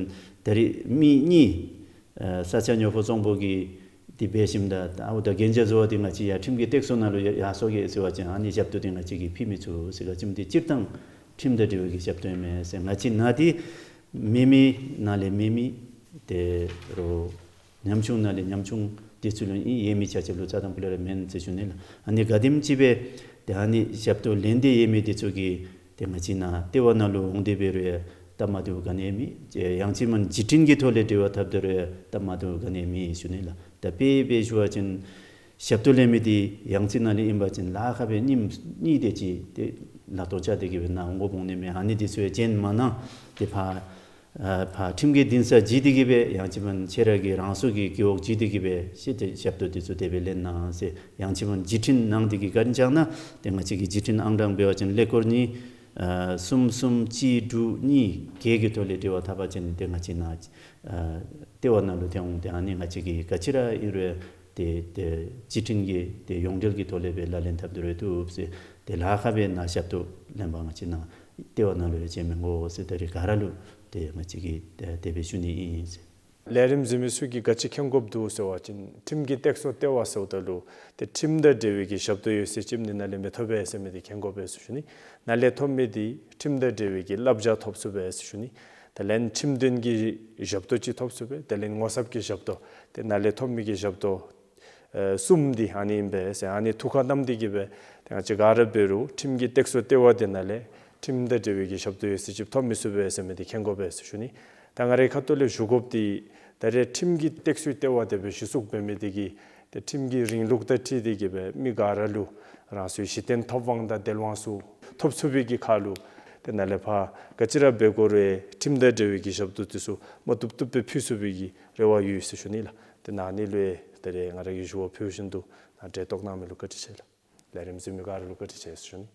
ད་རེས་མི་གཉིས་ཨ་ས་སྐྱ་ཉོ་ཕོ་བཙོང་ཕོ་གི་འདི་འབད་ཞིནམ་ད་ཨའུ་ད་གན་རྒྱ་བཟོ་བ་འདི་ང་བཅས་ཡར་ཁྲིམས་ཀྱི་སྟེགས་གསོ་ནང་ལུ་ཡར་ཡར་སོང་གེ་ཟེར་བ་ཅིན་ཨ་ནི་ཞབས་ཏོག་འདི་ང་བཅས་ཀྱིས་ཕུལ་མི་ཚུགས་ཟེར། ག་ཅི་སྨོ་ཏེ་སྤྱིར་བཏང་ཁྲིམས་དང་འབྲེལ་བའི་གི་ཞབས་ཏོག་ཨིན་མས་ཟེར། ང་བཅས་ནཱ་འདི་མེད་མི་ནང་ལས་མེད་མི་ཏེ་རོགས་ཉམ་ཆུང་ནང་ལས་ཉམ་ཆུང་འདི་ཚུ་ལུ་ཨིན། ཡོད་མི་ཆ་ཁྱབ་ལུ་རྩ་དང་པོ་ལས་ར་མེན་ཟེར་ཞུ་ནི་ལགས། ཨ་ནི་ག་དེམ་ཅིག་སྦེ་ཏེ་ཨ་ནི་ཞབས་ཏོག་ལེན་ཏེ་ཡོད་མི་འདི་ཚུ་གིས་ཏེ་ང་བཅས་ནཱ་ལྟེ་བ་ནང་ལུ་འོང་སྟེ་འབད་རུང་ཡང་སྟབས་མ་བདེཝ་ག་ནི་ཡང་མེད། ཡང་ཅིན་མེན་བརྒྱུད་འཕྲིན་གྱི་ཐོག་ལས་འབྲེལ་བ་འཐབ་སྟེ་རུང་ཡང་སྟབས་མ་བདེཝ་ག་ནི་ཡང་མེད་ཞུ་ནི་ལགས། ད་དཔེ་སྦེ་ཞུ་བ་ཅིན་ཞབས་ཏོག་ལེན་མི་འདི་ཡང་ཅིན་ནཱ་ལས་ཨིན་པ་ཅིན་ལཱ་ཁག་སྦེ་ཉིནམ་གཉིས་དེ་ཅིག་ཏེ་ལཱ་ཐོག་བཅར་ཏེ་གི་སྦེ་ནཱ་འོང་དགོཔ་འོང་ནི་མས། ཨ་ནི་འདི་ཚུ་ཡང་བྱིན་མ་གནང་། ཏེ་ཕར་ཨ་ཕར་ཁྲིམས་ཀྱི་འདུན་ས་བརྒྱུད་དེ་གི་སྦེ་ཡང་ཅིན་མེན་ཁྱེད་ར་གི་རང་སོ་གི་རྒེད་འོག་བརྒྱུད་དེ་གི་སྦེ་ཤེས་ཏེ་ཞབས་ཏོག་འདི་ཚུ་དེ་སྦེ་ལེན་གནང་ཟེར། ཡང་ཅིན་མེན་བརྒྱུད་འཕྲིན་གནང་སྟེ་གི་བཀའ་དྲིན་བསྐྱང་གནང་། ཏེ་ང་བཅས་ཀྱི་བརྒྱུད་འཕྲིན་ཨང་གྲངས་འབད་བ་ཅིན་ཀླད་ཀོར་གཉིས་ཨ་གསུམ་གསུམ་གཅིག་དྲུག་གཉིས་བརྒྱད་ཀྱི་ཐོག་ལས་འབྲེལ་བ་འཐབ་པ་ཅིན་ཏེ་ང་བཅས་ནཱ་ཨ་ལྟེ་བ་ནང་ལུ་ཐོན་འོང་། ཏེ་ཨ་ནི་ང་བཅས་ཀྱིས་ག་ཅི་ར་ཨིན་རུང་ཏེ་ཏེ་བརྒྱུད་འཕྲིན་གྱི་ཏེ་ཡོངས་འབྲེལ་གྱི་ཐོག་ལས་སྦེ་ལག་ལེན་འཐབ་སྟེ་ར་བཏུབ་ཟེར། ཏེ་ལཱ་ཁག་སྦེ་ནཱ་ཞབས་ཏོག་ལེན་པར་ང་བཅས་ནཱ་ལྟེ་བ་ནང་ལུ་ཡང་བྱོན་མི་དགོ་ཟེར། ད་རེས་ག་ར་ལུ་ཏེ་ང་བཅས་ཀྱིས་ཏེ་དེ་སྦེ་ཞུ་ནི་ཨིན་ཟེར། ལས་རིམ་གཟིགས་མི་ཚུ་གིས་ག་ཅི་མཁྱེན་དགོཔ་འདུག་ཟེར་བ་ཅིན་ཁྲིམས་ཀྱི་སྟེགས་གསོ་ལྟེ་བ་ཟེརཝ་ད་ལུ་ཏེ་ཁྲིམས་དང་འབྲེལ་བའི་གི་ཞབས་ཏོག་ཡོད་ཚད་ཅིག་འདི་ནཱ་ལས་མི་ཐོབ་པས་ཟེར་མི་འདི་མཁྱེན་དགོ་པས་ཟེར་ཞུ་ནི། ནཱ་ལས་ཐོབ་མི་འདི་ཁྲིམས་དང་འབྲེལ་བའི་གི་བསླབ་བྱ་ཐོབ་ཚུགས་པས་ཟེར་ཞུ་ནི། དེ་ལས་ཁྲིམས་དོན་གྱི་ཞབས་ཏོག་ཅིག་ཐོབ་ཚུགས་པས། དེ་ལས་ངོ་ཚབ་ཀྱི་ཞབས་ཏོག། ཏེ་ནཱ་ལས་ཐོབ་མི་གི་ཞབས་ཏོག་ཨེ་གསུམ་འདི་ཨ་ནི་ཨིན་པས་ཟེར། ཨ་ནི་ཐུགས་ཁར་བསྣམས་ཏེ་གི་སྦེ་ཏེ་ང་བཅས་ག་ར་འབད་རུང་ཁྲིམས་ཀྱི་སྟེགས་གསོ་ལྟེ་བ་འདི་ནང་ལས་ཁྲིམས་དང་འབྲེལ་བའི་གི་ཞབས་ཏོག་ཡོད་ཚད་ཅིག་ཐོབ་མི་ཚུགས་པས་ཟེར་མི་འདི་མཁྱེན་དགོ་པས་ཟེར་ཞུ་ནི། ད་ང་རའི་ཁ་ཐུག་ལས་ཞུ་དགོཔ་འདི་ད་རེས་ཁྲིམས་ཀྱི་སྟེགས་གསོའི་ལྟེ་བ་དེ་སྦེ་གཞི་བཙུགས་འབད་མི་འདི་གིས་ཏེ་ཁྲིམས་ཀྱི་རིང་ལུགས་དང་འཁྲིལ་ཏེ་གི་སྦེ་མི་ག་ར་ལུ་རང་སོའི་གཞི་རྟེན་ཐོབ་དབང་དང་འདོད་དབང་ཚུ་ཐོབ་ཚུགས་པའི་གི་ཁར་ལུ་ཏེ་ནཱ་ལས་ཕར་ག་ཅི་ར་འབད་དགོ་རུང་ཁྲིམས་དང་འབྲེལ་བའི་གི་ཞབས་ཏོག་འདི་ཚུ་མ་བཏུབ་བཏུབ་སྦེ་ཕུལ་ཚུགས་པའི་གི་རེ་བ་ཡོད་ཟེར་ཞུ་ནི་ལགས། ཏེ་ནཱ་ཨ་ནི་ལུ་ཡང་ད་རེས་ང་ར་གིས་ཞུ་བ་ཕུལ་བཞིན་དུ་ནཱ་གྲལ་གཏོགས་གནང་མི་ལུ་བཀའ་དྲིན་ཆེ་ལགས། ལས་རིམ་གཟིགས་མི་ག་ར་ལུ་བཀའ་དྲིན་ཆེ་ཟེར་ཞུ་ནི།